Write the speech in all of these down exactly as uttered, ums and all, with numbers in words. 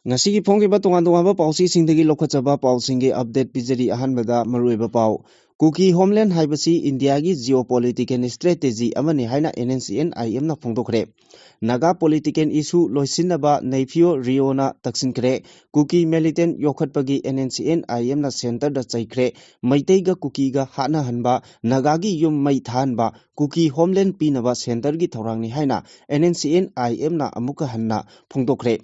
ꯉꯁꯤꯒꯤ ꯐꯣꯡꯈꯤꯕ ꯇꯣꯉꯥꯟ ꯇꯣꯉꯥꯟꯕ ꯄꯥꯎꯆꯦꯁꯤꯡꯗꯒꯤ ꯂꯧꯈꯠꯆꯕ ꯄꯥꯎꯁꯤꯡꯒꯤ ꯑꯞꯗꯦꯠ ꯄꯤꯖꯔꯤ꯫ ꯑꯍꯥꯟꯕꯗ ꯃꯔꯨꯑꯣꯏꯕ ꯄꯥꯎ꯫ ꯀꯨꯀꯤ ꯍꯣꯝꯂꯦꯟ ꯍꯥꯏꯕꯁꯤ ꯏꯟꯗꯤꯌꯥꯒꯤ ꯖꯤꯑꯣ ꯄꯣꯂꯤꯇꯤꯀꯦꯜ ꯏꯁꯇ꯭ꯔꯦꯇꯦꯖꯤ ꯑꯃꯅꯤ ꯍꯥꯏꯅ N N C N I ꯑꯦꯝꯅ ꯐꯣꯡꯗꯣꯛꯈ꯭ꯔꯦ꯫ ꯅꯥꯒꯥ ꯄꯣꯂꯤꯇꯤꯀꯦꯜ ꯏꯁꯨ ꯂꯣꯏꯁꯤꯟꯅꯕ ꯅꯩꯐꯤꯌꯣ ꯔꯤꯑꯣꯅ ꯇꯛꯁꯤꯟꯈ꯭ꯔꯦ꯫ ꯀꯨꯀꯤ ꯃꯤꯂꯤꯇꯦꯟ ꯌꯣꯛꯈꯠꯄꯒꯤ N N C N I ꯑꯦꯝꯅ ꯁꯦꯟꯇꯔꯗ ꯆꯩꯈ꯭ꯔꯦ꯫ ꯃꯩꯇꯩꯒ ꯀꯨꯀꯤꯒ ꯍꯥꯠꯅꯍꯟꯕ, ꯅꯥꯒꯥꯒꯤ ꯌꯨꯝ ꯃꯩ ꯊꯥꯍꯟꯕ, ꯀꯨꯀꯤ ꯍꯣꯝꯂꯦꯟ ꯄꯤꯅꯕ ꯁꯦꯟꯇꯔꯒꯤ ꯊꯧꯔꯥꯡꯅꯤ ꯍꯥꯏꯅ N N C N I ꯑꯦꯝꯅ ꯑꯃꯨꯛꯀ ꯍꯟꯅ ꯐꯣꯡꯗꯣꯛꯈ꯭ꯔꯦ꯫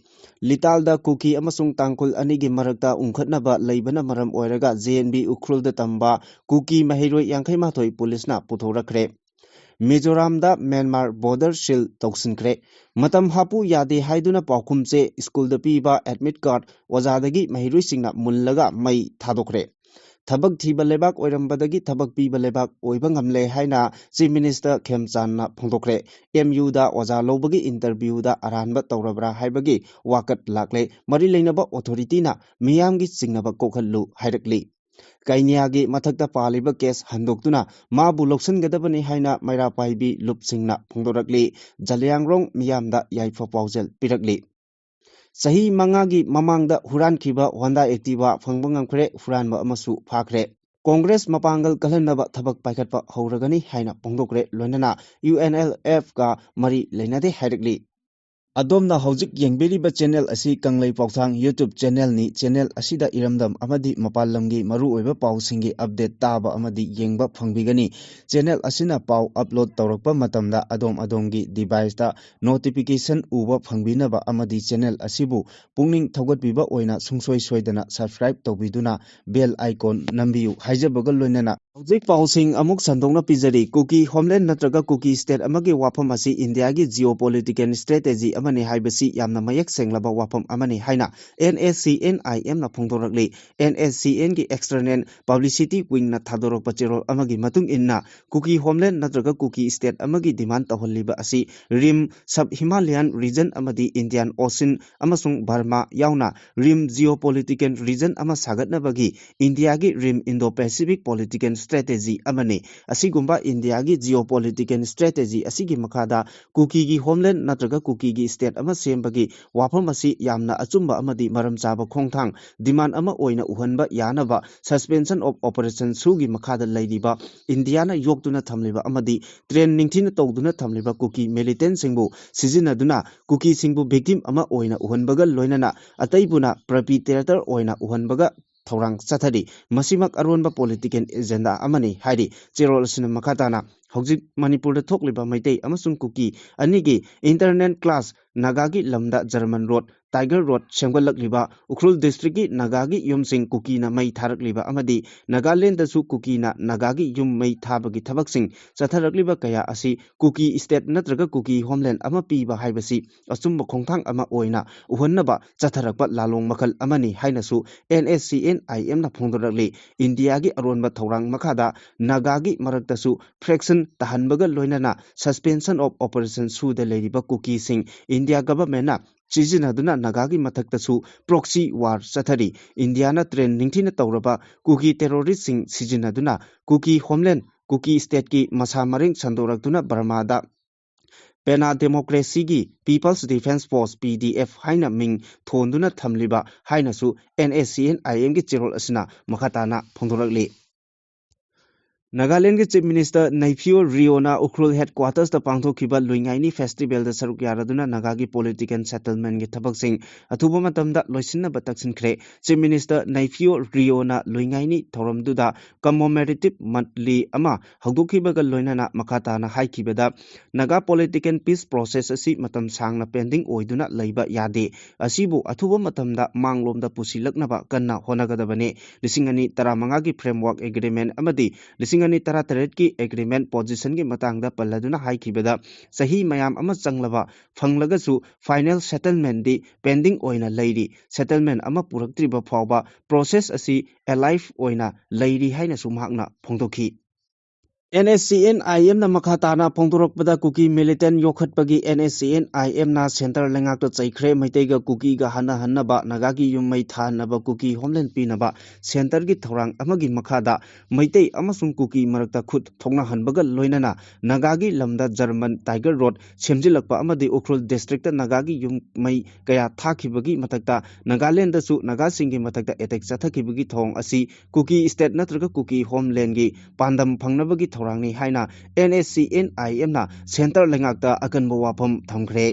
ꯂꯤꯇꯥꯜꯗ ꯀꯨꯀꯤ ꯑꯃꯁꯨꯡ ꯇꯥꯡꯈꯨꯜ ꯑꯅꯤꯒꯤ ꯃꯔꯛꯇ ꯎꯪꯈꯠꯅꯕ ꯂꯩꯕꯅ ꯃꯔꯝ ꯑꯣꯏꯔꯒ ꯖꯦ ꯑꯦꯟ ꯕꯤ ꯎꯈ꯭ꯔꯨꯜꯗ ꯇꯝꯕ ꯀꯨꯀꯤ ꯃꯍꯩꯔꯣꯏ ꯌꯥꯡꯈꯩ ꯃꯥꯊꯣꯏ ꯄꯨꯂꯤꯁꯅ ꯄꯨꯊꯣꯔꯛꯈ꯭ꯔꯦ꯫ ꯃꯤꯖꯣꯔꯥꯝꯗ ꯃ꯭ꯌꯥꯟꯃꯥꯔ ꯕꯣꯔꯗꯔ ꯁꯤꯜ ꯇꯧꯁꯤꯟꯈ꯭ꯔꯦ꯫ ꯃꯇꯝ ꯍꯥꯞꯄꯨ ꯌꯥꯗꯦ ꯍꯥꯏꯗꯨꯅ ꯄꯥꯎꯈꯨꯝ ꯆꯦ ꯁ꯭ꯀꯨꯜꯗ ꯄꯤꯕ ꯑꯦꯗꯃꯤꯠ ꯀꯥꯔꯗ ꯑꯣꯖꯥꯗꯒꯤ ꯃꯍꯩꯔꯣꯏꯁꯤꯡꯅ ꯃꯨꯜꯂꯒ ꯃꯩ ꯊꯥꯗꯣꯛꯈ꯭ꯔꯦ꯫ ꯊꯕꯛ ꯊꯤꯕ ꯂꯩꯕꯥꯛ ꯑꯣꯏꯔꯝꯕꯗꯒꯤ ꯊꯕꯛ ꯄꯤꯕ ꯂꯩꯕꯥꯛ ꯑꯣꯏꯕ ꯉꯝꯂꯦ ꯍꯥꯏꯅ ꯆꯤꯐ ꯃꯤꯅꯤꯁꯇꯔ ꯈꯦꯝꯆꯥꯟꯅ ꯐꯣꯡꯗꯣꯛꯈ꯭ꯔꯦ꯫ ꯑꯦꯝ ꯌꯨꯗ ꯑꯣꯖꯥ ꯂꯧꯕꯒꯤ ꯏꯟꯇꯔꯚ꯭ꯌꯨꯗ ꯑꯔꯥꯟꯕ ꯇꯧꯔꯕ꯭ꯔꯥ ꯍꯥꯏꯕꯒꯤ ꯋꯥꯀꯠ ꯂꯥꯛꯂꯦ꯫ ꯃꯔꯤ ꯂꯩꯅꯕ ꯑꯣꯊꯣꯔꯤꯇꯤꯅ ꯃꯤꯌꯥꯝꯒꯤ ꯆꯤꯡꯅꯕ ꯀꯣꯛꯍꯜꯂꯨ ꯍꯥꯏꯔꯛꯂꯤ꯫ ꯀꯩꯅꯤꯌꯥꯒꯤ ꯃꯊꯛꯇ ꯄꯥꯜꯂꯤꯕ ꯀꯦꯁ ꯍꯟꯗꯣꯛꯇꯨꯅ ꯃꯥꯕꯨ ꯂꯧꯁꯤꯟꯒꯗꯕꯅꯤ ꯍꯥꯏꯅ ꯃꯩꯔꯥ ꯄꯥꯏꯕꯤ ꯂꯨꯞꯁꯤꯡꯅ ꯐꯣꯡꯗꯣꯔꯛꯂꯤ꯫ ꯖꯂꯤꯌꯥꯡꯔꯣꯡ ꯃꯤꯌꯥꯝꯗ ꯌꯥꯏꯐ ꯄꯥꯎꯖꯦꯜ ꯄꯤꯔꯛꯂꯤ꯫ ꯆꯍꯤ ꯃꯉꯥꯒꯤ ꯃꯃꯥꯡꯗ ꯍꯨꯔꯥꯟꯈꯤꯕ ꯍꯣꯟꯗꯥ ꯑꯦꯛꯇꯤꯚꯥ ꯐꯪꯕ ꯉꯝꯈ꯭ꯔꯦ, ꯍꯨꯔꯥꯟꯕ ꯑꯃꯁꯨ ꯐꯥꯈ꯭ꯔꯦ꯫ ꯀꯣꯡꯒ꯭ꯔꯦꯁ ꯃꯄꯥꯡꯒꯜ ꯀꯜꯍꯟꯅꯕ ꯊꯕꯛ ꯄꯥꯏꯈꯠꯄ ꯍꯧꯔꯒꯅꯤ ꯍꯥꯏꯅ ꯐꯣꯡꯗꯣꯛꯈ꯭ꯔꯦ, ꯂꯣꯏꯅꯅ ꯌꯨ ꯑꯦꯟ ꯑꯦꯜ ꯑꯦꯐꯀ ꯃꯔꯤ ꯂꯩꯅꯗꯦ ꯍꯥꯏꯔꯛꯂꯤ꯫ ꯑꯗꯣꯝꯅ ꯍꯧꯖꯤꯛ ꯌꯦꯡꯕꯤꯔꯤꯕ ꯆꯦꯅꯦꯜ ꯑꯁꯤ ꯀꯪꯂꯩ ꯄꯥꯎꯊꯥꯡ YouTube ꯆꯦꯅꯦꯜꯅꯤ꯫ ꯆꯦꯅꯦꯜ ꯑꯁꯤꯗ ꯏꯔꯝꯗꯝ ꯑꯃꯗꯤ ꯃꯄꯥꯟ ꯂꯝꯒꯤ ꯃꯔꯨꯑꯣꯏꯕ ꯄꯥꯎꯁꯤꯡꯒꯤ ꯑꯞꯗꯦꯠ ꯇꯥꯕ ꯑꯃꯗꯤ ꯌꯦꯡꯕ ꯐꯪꯕꯤꯒꯅꯤ꯫ ꯆꯦꯅꯦꯜ ꯑꯁꯤꯅ ꯄꯥꯎ ꯑꯞꯂꯣꯗ ꯇꯧꯔꯛꯄ ꯃꯇꯝꯗ ꯑꯗꯣꯝ ꯑꯗꯣꯝꯒꯤ ꯗꯤꯚꯥꯏꯁꯇ ꯅꯣꯇꯤꯐꯤꯀꯦꯁꯟ ꯎꯕ ꯐꯪꯕꯤꯅꯕ ꯑꯃꯗꯤ ꯆꯦꯅꯦꯜ ꯑꯁꯤꯕꯨ ꯄꯨꯛꯅꯤꯡ ꯊꯧꯒꯠꯄꯤꯕ ꯑꯣꯏꯅ ꯁꯨꯡꯁꯣꯏ ꯁꯣꯏꯗꯅ ꯁꯕꯁꯀ꯭ꯔꯥꯏꯕ ꯇꯧꯕꯤꯗꯨꯅ ꯕꯦꯜ ꯑꯥꯏꯀꯣꯟ ꯅꯝꯕꯤꯌꯨ ꯍꯥꯏꯖꯕꯒ ꯂꯣꯏꯅꯅ ꯍꯧꯖꯤꯛ ꯄꯥꯎꯁꯤꯡ ꯑꯃꯨꯛ ꯁꯟꯗꯣꯛꯅ ꯄꯤꯖꯔꯤ꯫ ꯀꯨꯀꯤ ꯍꯣꯝꯂꯦꯟ ꯅꯠꯇ꯭ꯔꯒ ꯀꯨꯀꯤ ꯁ꯭ꯇꯦꯠ ꯑꯃꯒꯤ ꯋꯥꯐꯝ ꯑꯁꯤ ꯏꯟꯗꯤꯌꯥꯒꯤ ꯖꯤꯑꯣ ꯄꯣꯂꯤꯇꯤꯀꯦꯜ ꯁ꯭ꯇ꯭ꯔꯦꯇꯦꯖꯤ ꯑꯃꯅꯤ ꯍꯥꯏꯕꯁꯤ ꯌꯥꯝꯅ ꯃꯌꯦꯛ ꯁꯦꯡꯂꯕ ꯋꯥꯐꯝ ꯑꯃꯅꯤ ꯍꯥꯏꯅ and S C N I ꯑꯦꯝꯅ ꯐꯣꯡꯗꯣꯔꯛꯂꯤ꯫ And S C ꯑꯦꯟꯒꯤ external publicity ꯋꯤꯡꯅ ꯊꯥꯗꯣꯔꯛꯄ ꯆꯦꯔꯣꯜ ꯑꯃꯒꯤ ꯃꯇꯨꯡ ꯏꯟꯅ, ꯀꯨꯀꯤ ꯍꯣꯝꯂꯦꯟ ꯅꯠꯇ꯭ꯔꯒ ꯀꯨꯀꯤ ꯁ꯭ꯇꯦꯠ ꯑꯃꯒꯤ ꯗꯤꯃꯥꯟ ꯇꯧꯍꯜꯂꯤꯕ ꯑꯁꯤ ꯔꯤꯝ ꯁꯕ ꯍꯤꯃꯥꯂꯌꯥꯟ ꯔꯤꯖꯟ ꯑꯃꯗꯤ ꯏꯟꯗꯤꯌꯥꯟ ꯑꯣꯁꯤꯟ ꯑꯃꯁꯨꯡ ꯕꯔꯃꯥ ꯌꯥꯎꯅ ꯔꯤꯝ ꯖꯤꯑꯣ ꯄꯣꯂꯤꯇꯤꯀꯦꯜ ꯔꯤꯖꯟ ꯑꯃ ꯁꯥꯒꯠꯅꯕꯒꯤ ꯏꯟꯗꯤꯌꯥꯒꯤ rim Indo Pacific political strategy ꯑꯃꯅꯤ꯫ ꯑꯁꯤꯒꯨꯝꯕ ꯏꯟꯗꯤꯌꯥꯒꯤ geopolitical strategy ꯑꯁꯤꯒꯤ ꯃꯈꯥꯗ ꯀꯨꯀꯤꯒꯤ homeland ꯅꯠꯇ꯭ꯔꯒ ꯀꯨꯀꯤꯒꯤ state ꯑꯃ ꯁꯦꯝꯕꯒꯤ ꯋꯥꯐꯝ ꯑꯁꯤ ꯌꯥꯝꯅ ꯑꯆꯨꯝꯕ ꯑꯃꯗꯤ ꯃꯔꯝ ꯆꯥꯕ ꯈꯣꯡꯊꯥꯡ, demand ꯑꯃ ꯑꯣꯏꯅ ꯎꯍꯟꯕ ꯌꯥꯅꯕ suspension of operation ꯁꯨꯒꯤ ꯃꯈꯥꯗ ꯂꯩꯔꯤꯕ ꯏꯟꯗꯤꯌꯥꯅ ꯌꯣꯛꯇꯨꯅ ꯊꯝꯂꯤꯕ ꯑꯃꯗꯤ train ꯅꯤꯡꯊꯤꯅ ꯇꯧꯗꯨꯅ ꯊꯝꯂꯤꯕ ꯀꯨꯀꯤ militantꯁꯤꯡꯕꯨ ꯁꯤꯖꯤꯟꯅꯗꯨꯅ ꯀꯨꯀꯤꯁꯤꯡꯕꯨ victim ꯑꯃ ꯑꯣꯏꯅ ꯎꯍꯟꯕꯒ ꯂꯣꯏꯅꯅ ꯑꯇꯩꯕꯨꯅ perpetrator ꯑꯣꯏꯅ ꯎꯍꯟꯕꯒ ꯊꯧꯔꯥꯡ ꯆꯠꯊꯔꯤ꯫ ꯃꯁꯤꯃꯛ ꯑꯔꯣꯟꯕ political agenda ꯑꯃꯅꯤ ꯍꯥꯏꯔꯤ꯫ ꯆꯦꯔꯣꯜ ꯑꯁꯤꯅ ꯃꯈꯥ ꯇꯥꯅ ꯍꯧꯖꯤꯛ ꯃꯅꯤꯄꯨꯔꯗ ꯊꯣꯛꯂꯤꯕ ꯃꯩꯇꯩ ꯑꯃꯁꯨꯡ ꯀꯨꯀꯤ ꯑꯅꯤꯒꯤ internal clash, ꯅꯥꯒꯥꯒꯤ ꯂꯝꯗ German road, Tiger Road ꯁꯦꯝꯒꯠꯂꯛꯂꯤꯕ, Ukhrul districtꯀꯤ ꯅꯥꯒꯥꯒꯤ ꯌꯨꯝꯁꯤꯡ ꯀꯨꯀꯤꯅ ꯃꯩ ꯊꯥꯔꯛꯂꯤꯕ ꯑꯃꯗꯤ ꯅꯥꯒꯥꯂꯦꯟꯗꯁꯨ ꯀꯨꯀꯤꯅ ꯅꯥꯒꯥꯒꯤ ꯌꯨꯝ ꯃꯩ ꯊꯥꯕꯒꯤ ꯊꯕꯛꯁꯤꯡ ꯆꯠꯊꯔꯛꯂꯤꯕ ꯀꯌꯥ ꯑꯁꯤ ꯀꯨꯀꯤ state ꯅꯠꯇ꯭ꯔꯒ ꯀꯨꯀꯤ homeland ꯑꯃ ꯄꯤꯕ ꯍꯥꯏꯕꯁꯤ ꯑꯆꯨꯝꯕ ꯈꯣꯡꯊꯥꯡ ꯑꯃ ꯑꯣꯏꯅ ꯎꯍꯟꯅꯕ ꯆꯠꯊꯔꯛꯄ ꯂꯥꯂꯣꯡ ꯃꯈꯜ ꯑꯃꯅꯤ ꯍꯥꯏꯅꯁꯨ NSCN-IMꯅ ꯐꯣꯡꯗꯣꯔꯛꯂꯤ꯫ ꯏꯟꯗꯤꯌꯥꯒꯤ ꯑꯔꯣꯟꯕ ꯊꯧꯔꯥꯡ ꯃꯈꯥꯗ ꯅꯥꯒꯥꯒꯤ ꯃꯔꯛꯇꯁꯨ fraction ꯇꯥꯍꯟꯕꯒ ꯂꯣꯏꯅꯅ suspension of operation ꯁꯨꯗ ꯂꯩꯔꯤꯕ ꯀꯨꯀꯤꯁꯤꯡ ꯏꯟꯗꯤꯌꯥ governmentꯅ ꯁꯤꯖꯤꯟꯅꯗꯨꯅ ꯅꯥꯒꯥꯒꯤ ꯃꯊꯛꯇꯁꯨ proxy war ꯆꯠꯊꯔꯤ꯫ ꯏꯟꯗꯤꯌꯥꯅ train ꯅꯤꯡꯊꯤꯅ ꯇꯧꯔꯕ ꯀꯨꯀꯤ terroristꯁꯤꯡ ꯁꯤꯖꯤꯟꯅꯗꯨꯅ ꯀꯨꯀꯤ homeland, ꯀꯨꯀꯤ stateꯀꯤ ꯃꯁꯥ ꯃꯔꯦꯡ ꯁꯟꯗꯣꯔꯛꯇꯨꯅ ꯕꯔꯃꯥꯗ Pena Democracyꯒꯤ People's Defence Force, PDF ꯍꯥꯏꯅ ꯃꯤꯡ ꯊꯣꯟꯗꯨꯅ ꯊꯝꯂꯤꯕ ꯍꯥꯏꯅꯁꯨ NSCN-IMꯒꯤ ꯆꯦꯔꯣꯜ ꯑꯁꯤꯅ ꯃꯈꯥ ꯇꯥꯅ ꯐꯣꯡꯗꯣꯔꯛꯂꯤ꯫ ꯅꯥꯒꯥꯂꯦꯟꯒꯤ Chief Minister ꯅꯩꯐꯤꯌꯣ ꯔꯤꯑꯣꯅ ꯎꯈ꯭ꯔꯨꯜ headquartersꯇ ꯄꯥꯡꯊꯣꯛꯈꯤꯕ ꯂꯨꯏꯉꯥꯏꯅꯤ festivalꯗ ꯁꯔꯨꯛ ꯌꯥꯔꯗꯨꯅ ꯅꯥꯒꯥꯒꯤ political settlementꯀꯤ ꯊꯕꯛꯁꯤꯡ ꯑꯊꯨꯕ ꯃꯇꯝꯗ ꯂꯣꯏꯁꯤꯟꯅꯕ ꯇꯛꯁꯤꯟꯈ꯭ꯔꯦ꯫ Chief Minister ꯅꯩꯐꯤꯌꯣ ꯔꯤꯑꯣꯅ ꯂꯨꯏꯉꯥꯏꯅꯤ ꯊꯧꯔꯝꯗꯨꯗ commemorative monthly ꯑꯃ ꯍꯧꯗꯣꯛꯈꯤꯕꯒ ꯂꯣꯏꯅꯅ ꯃꯈꯥ ꯇꯥꯅ ꯍꯥꯏꯈꯤꯕꯗ, Naga political peace process ꯑꯁꯤ ꯃꯇꯝ ꯁꯥꯡꯅ pending ꯑꯣꯏꯗꯨꯅ ꯂꯩꯕ ꯌꯥꯗꯦ꯫ ꯑꯁꯤꯕꯨ ꯑꯊꯨꯕ ꯃꯇꯝꯗ ꯃꯥꯡꯂꯣꯝꯗ ꯄꯨꯁꯤꯜꯂꯛꯅꯕ ꯀꯟꯅ ꯍꯣꯠꯅꯒꯗꯕꯅꯤ꯫ ꯂꯤꯁꯤꯡ ꯑꯅꯤ ꯇꯔꯥꯃꯉꯥꯒꯤ framework agreement ꯑꯃꯗꯤ ꯂꯤꯁꯤꯡ ꯑꯅꯤ ꯇꯔꯥꯇꯔꯦꯠꯀꯤ agreement positionꯒꯤ ꯃꯇꯥꯡꯗ ꯄꯜꯂꯗꯨꯅ ꯍꯥꯏꯈꯤꯕꯗ, ꯆꯍꯤ ꯃꯌꯥꯝ ꯑꯃ ꯆꯪꯂꯕ ꯐꯪꯂꯒꯁꯨ final settlementꯗꯤ pending ꯑꯣꯏꯅ ꯂꯩꯔꯤ꯫ Settlement ꯑꯃ ꯄꯨꯔꯛꯇ꯭ꯔꯤꯕ ꯐꯥꯎꯕ process ꯑꯁꯤ alive ꯑꯣꯏꯅ ꯂꯩꯔꯤ ꯍꯥꯏꯅꯁꯨ ꯃꯍꯥꯛꯅ ꯐꯣꯡꯗꯣꯛꯈꯤ꯫ NSCN-IMꯅ ꯃꯈꯥ ꯇꯥꯅ ꯐꯣꯡꯗꯣꯔꯛꯄꯗ, ꯀꯨꯀꯤ ꯃꯤꯂꯤꯇꯦꯟ ꯌꯣꯛꯈꯠꯄꯒꯤ NSCN-IMꯅ ꯁꯦꯟꯇꯔ ꯂꯩꯉꯥꯛꯇ ꯆꯩꯈ꯭ꯔꯦ꯫ ꯃꯩꯇꯩꯒ ꯀꯨꯀꯤꯒ ꯍꯟꯅꯍꯟꯅꯕ, ꯅꯥꯒꯥꯒꯤ ꯌꯨꯝ ꯃꯩ ꯊꯥꯍꯟꯅꯕ ꯀꯨꯀꯤ ꯍꯣꯝꯂꯦꯟ ꯄꯤꯅꯕ ꯁꯦꯟꯇꯔꯒꯤ ꯊꯧꯔꯥꯡ ꯑꯃꯒꯤ ꯃꯈꯥꯗ ꯃꯩꯇꯩ ꯑꯃꯁꯨꯡ ꯀꯨꯀꯤ ꯃꯔꯛꯇ ꯈꯨꯠ ꯊꯣꯛꯅꯍꯟꯕꯒ ꯂꯣꯏꯅꯅ ꯅꯥꯒꯥꯒꯤ ꯂꯝꯗ ꯖꯔꯃꯟ ꯇꯥꯏꯒꯔ ꯔꯣꯗ ꯁꯦꯝꯖꯤꯜꯂꯛꯄ ꯑꯃꯗꯤ ꯎꯈ꯭ꯔꯨꯜ ꯗꯤꯁꯇ꯭ꯔꯤꯛꯇ ꯅꯥꯒꯥꯒꯤ ꯌꯨꯝ ꯃꯩ ꯀꯌꯥ ꯊꯥꯈꯤꯕꯒꯤ ꯃꯊꯛꯇ ꯅꯥꯒꯥꯂꯦꯟꯗꯁꯨ ꯅꯥꯒꯥꯁꯤꯡꯒꯤ ꯃꯊꯛꯇ ꯑꯦꯇꯦꯛ ꯆꯠꯊꯈꯤꯕꯒꯤ ꯊꯧꯑꯣꯡ ꯑꯁꯤ ꯀꯨꯀꯤ ꯁ꯭ꯇꯦꯠ ꯅꯠꯇ꯭ꯔꯒ ꯀꯨꯀꯤ ꯍꯣꯝꯂꯦꯟꯒꯤ ꯄꯥꯟꯗꯝ ꯐꯪꯅꯕꯒꯤ ꯊꯧꯔꯥꯡꯅꯤ ꯍꯥꯏꯅ NSCN-IMꯅ ꯁꯦꯟꯇꯔ ꯂꯩꯉꯥꯛꯇ ꯑꯀꯟꯕ ꯋꯥꯐꯝ ꯊꯝꯈ꯭ꯔꯦ꯫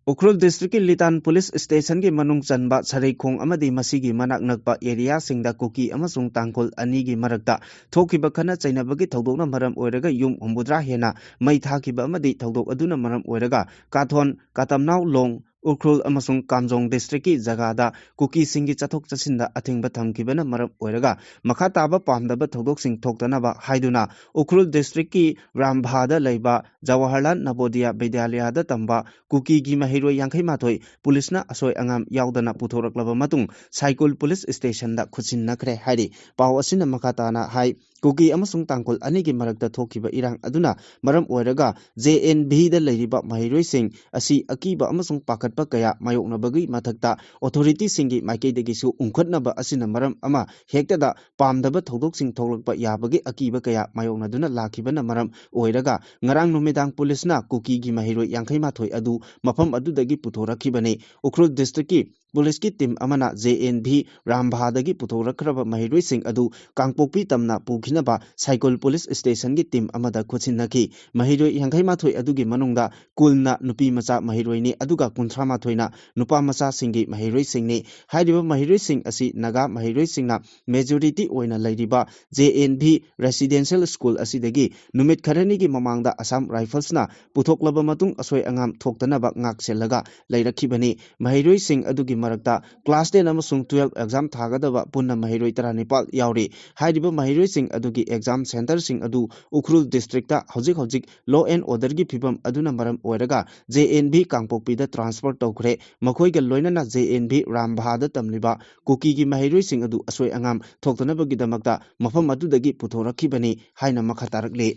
ꯎꯈ꯭ꯔꯨꯜ ꯗꯤꯁꯇ꯭ꯔꯤꯛꯀꯤ ꯂꯤꯇꯥꯟ ꯄꯨꯂꯤꯁ ꯁ꯭ꯇꯦꯁꯟꯒꯤ ꯃꯅꯨꯡ ꯆꯟꯕ ꯁꯔꯩꯈꯣꯡ ꯑꯃꯗꯤ ꯃꯁꯤꯒꯤ ꯃꯅꯥꯛ ꯅꯛꯄ ꯑꯦꯔꯤꯌꯥꯁꯤꯡꯗ ꯀꯨꯀꯤ ꯑꯃꯁꯨꯡ ꯇꯥꯡꯈꯨꯜ ꯑꯅꯤꯒꯤ ꯃꯔꯛꯇ ꯊꯣꯛꯈꯤꯕ ꯈꯠꯅ ꯆꯩꯅꯕꯒꯤ ꯊꯧꯗꯣꯛꯅ ꯃꯔꯝ ꯑꯣꯏꯔꯒ ꯌꯨꯝ ꯍꯨꯝꯐꯨꯇꯔꯥ ꯍꯦꯟꯅ ꯃꯩ ꯊꯥꯈꯤꯕ ꯑꯃꯗꯤ ꯊꯧꯗꯣꯛ ꯑꯗꯨꯅ ꯃꯔꯝ ꯑꯣꯏꯔꯒ ꯀꯥꯊꯣꯟ, ꯀꯥꯇꯝꯅꯥꯎ ꯂꯣꯡ, ꯎꯈ꯭ꯔꯨꯜ ꯑꯃꯁꯨꯡ ꯀꯥꯝꯖꯣꯡ ꯗꯤꯁꯇ꯭ꯔꯤꯛꯀꯤ ꯖꯒꯥꯗ ꯀꯨꯀꯤꯁꯤꯡꯒꯤ ꯆꯠꯊꯣꯛ ꯆꯠꯁꯤꯟꯗ ꯑꯊꯤꯡꯕ ꯊꯝꯈꯤꯕꯅ ꯃꯔꯝ ꯑꯣꯏꯔꯒ ꯃꯈꯥ ꯇꯥꯕ ꯄꯥꯝꯗꯕ ꯊꯧꯗꯣꯛꯁꯤꯡ ꯊꯣꯛꯇꯅꯕ ꯍꯥꯏꯗꯨꯅ ꯎꯈ꯭ꯔꯨꯜ ꯗꯤꯁꯇ꯭ꯔꯤꯛꯀꯤ ꯔꯥꯝꯚꯥꯗ ꯂꯩꯕ ꯖꯋꯥꯍꯔꯂꯥꯜ ꯅꯕꯣꯗꯤꯌꯥ ꯕꯤꯗ꯭ꯌꯥꯂꯌꯥꯗ ꯇꯝꯕ ꯀꯨꯀꯤꯒꯤ ꯃꯍꯩꯔꯣꯏ ꯌꯥꯡꯈꯩ ꯃꯥꯊꯣꯏ ꯄꯨꯂꯤꯁꯅ ꯑꯁꯣꯏ ꯑꯉꯥꯝ ꯌꯥꯎꯗꯅ ꯄꯨꯊꯣꯔꯛꯂꯕ ꯃꯇꯨꯡ ꯁꯥꯏꯀꯨꯜ ꯄꯨꯂꯤꯁ ꯁ꯭ꯇꯦꯁꯟꯗ ꯈꯨꯠꯁꯤꯟꯅꯈ꯭ꯔꯦ ꯍꯥꯏꯔꯤ꯫ ꯄꯥꯎ ꯑꯁꯤꯅ ꯃꯈꯥ ꯇꯥꯅ ꯍꯥꯏ, ꯀꯨꯀꯤ ꯑꯃꯁꯨꯡ ꯇꯥꯡꯈꯨꯜ ꯑꯅꯤꯒꯤ ꯃꯔꯛꯇ ꯊꯣꯛꯈꯤꯕ ꯏꯔꯥꯡ ꯑꯗꯨꯅ ꯃꯔꯝ ꯑꯣꯏꯔꯒ JNVꯗ ꯂꯩꯔꯤꯕ ꯃꯍꯩꯔꯣꯏꯁꯤꯡ ꯑꯁꯤ ꯑꯀꯤꯕ ꯑꯃꯁꯨꯡ ꯄꯥꯈꯠꯄ ꯀꯌꯥ ꯃꯥꯌꯣꯛꯅꯕꯒꯤ ꯃꯊꯛꯇ ꯑꯣꯊꯣꯔꯤꯇꯤꯁꯤꯡꯒꯤ ꯃꯥꯏꯀꯩꯗꯒꯤꯁꯨ ꯎꯪꯈꯠꯅꯕ ꯑꯁꯤꯅ ꯃꯔꯝ ꯑꯃ ꯍꯦꯛꯇꯗ ꯄꯥꯝꯗꯕ ꯊꯧꯗꯣꯛꯁꯤꯡ ꯊꯣꯛꯂꯛꯄ ꯌꯥꯕꯒꯤ ꯑꯀꯤꯕ ꯀꯌꯥ ꯃꯥꯌꯣꯛꯅꯗꯨꯅ ꯂꯥꯛꯈꯤꯕꯅ ꯃꯔꯝ ꯑꯣꯏꯔꯒ ꯉꯔꯥꯡ ꯅꯨꯃꯤꯗꯥꯡ ꯄꯨꯂꯤꯁꯅ ꯀꯨꯀꯤꯒꯤ ꯃꯍꯩꯔꯣꯏ ꯌꯥꯡꯈꯩ ꯃꯥꯊꯣꯏ ꯑꯗꯨ ꯃꯐꯝ ꯑꯗꯨꯗꯒꯤ ꯄꯨꯊꯣꯔꯛꯈꯤꯕꯅꯤ꯫ ꯎꯈ꯭ꯔꯨꯜ ꯗꯤꯁꯇ꯭ꯔꯤꯛꯀꯤ ꯄꯨꯂꯤꯁꯀꯤ ꯇꯤꯝ ꯑꯃꯅ JNV ꯔꯥꯝꯚꯥꯗꯒꯤ ꯄꯨꯊꯣꯔꯛꯈ꯭ꯔꯕ ꯃꯍꯩꯔꯣꯏꯁꯤꯡ ꯑꯗꯨ ꯀꯥꯡꯄꯣꯛꯄꯤ ꯇꯝꯅ ꯄꯨꯈꯤꯅꯕ ꯁꯥꯏꯀꯨꯜ ꯄꯨꯂꯤꯁ ꯁ꯭ꯇꯦꯁꯟꯒꯤ ꯇꯤꯝ ꯑꯃꯗ ꯈꯨꯠꯁꯤꯟꯅꯈꯤ꯫ ꯃꯍꯩꯔꯣꯏ ꯌꯥꯡꯈꯩ ꯃꯥꯊꯣꯏ ꯑꯗꯨꯒꯤ ꯃꯅꯨꯡꯗ ꯀꯨꯟꯅ ꯅꯨꯄꯤ ꯃꯆꯥ ꯃꯍꯩꯔꯣꯏꯅꯤ, ꯑꯗꯨꯒ ꯀꯨꯟꯊ꯭ꯔꯥ ꯃꯥꯊꯣꯏꯅ ꯅꯨꯄꯥ ꯃꯆꯥꯁꯤꯡꯒꯤ ꯃꯍꯩꯔꯣꯏꯁꯤꯡꯅꯤ꯫ ꯍꯥꯏꯔꯤꯕ ꯃꯍꯩꯔꯣꯏꯁꯤꯡ ꯑꯁꯤ ꯅꯥꯒꯥ ꯃꯍꯩꯔꯣꯏꯁꯤꯡꯅ ꯃꯦꯖꯣꯔꯤꯇꯤ ꯑꯣꯏꯅ ꯂꯩꯔꯤꯕ JNV ꯔꯦꯁꯤꯗꯦꯟꯁꯤꯌꯦꯜ ꯁ꯭ꯀꯨꯜ ꯑꯁꯤꯗꯒꯤ ꯅꯨꯃꯤꯠ ꯈꯔꯅꯤꯒꯤ ꯃꯃꯥꯡꯗ ꯑꯁꯥꯝ ꯔꯥꯏꯐꯜꯁꯅ ꯄꯨꯊꯣꯛꯂꯕ ꯃꯇꯨꯡ ꯑꯁꯣꯏ ꯑꯉꯥꯝ ꯊꯣꯛꯇꯅꯕ ꯉꯥꯛꯁꯦꯜꯂꯒ ꯂꯩꯔꯛꯈꯤꯕꯅꯤ꯫ ꯃꯍꯩꯔꯣꯏꯁꯤꯡ ꯑꯗꯨꯒꯤ ꯃꯔꯛꯇ class ten ꯑꯃꯁꯨꯡ twelve exam ꯊꯥꯒꯗꯕ ꯄꯨꯟꯅ ꯃꯍꯩꯔꯣꯏ ꯇꯔꯥꯅꯤꯄꯥꯜ ꯌꯥꯎꯔꯤ꯫ ꯍꯥꯏꯔꯤꯕ ꯃꯍꯩꯔꯣꯏꯁꯤꯡ ꯑꯗꯨꯒꯤ exam centreꯁꯤꯡ ꯑꯗꯨ ꯎꯈ꯭ꯔꯨꯜ districtꯇ ꯍꯧꯖꯤꯛ ꯍꯧꯖꯤꯛ law and orderꯒꯤ ꯐꯤꯕꯝ ꯑꯗꯨꯅ ꯃꯔꯝ ꯑꯣꯏꯔꯒ J N V ꯀꯥꯡꯄꯣꯛꯄꯤꯗ transfer ꯇꯧꯈ꯭ꯔꯦ꯫ ꯃꯈꯣꯏꯒ ꯂꯣꯏꯅꯅ J N V ꯔꯥꯝꯚꯥꯗ ꯇꯝꯂꯤꯕ ꯀꯨꯀꯤꯒꯤ ꯃꯍꯩꯔꯣꯏꯁꯤꯡ ꯑꯗꯨ ꯑꯁꯣꯏ ꯑꯉꯥꯝ ꯊꯣꯛꯇꯅꯕꯒꯤꯗꯃꯛꯇ ꯃꯐꯝ ꯑꯗꯨꯗꯒꯤ ꯄꯨꯊꯣꯔꯛꯈꯤꯕꯅꯤ ꯍꯥꯏꯅ ꯃꯈꯥ ꯇꯥꯔꯛꯂꯤ꯫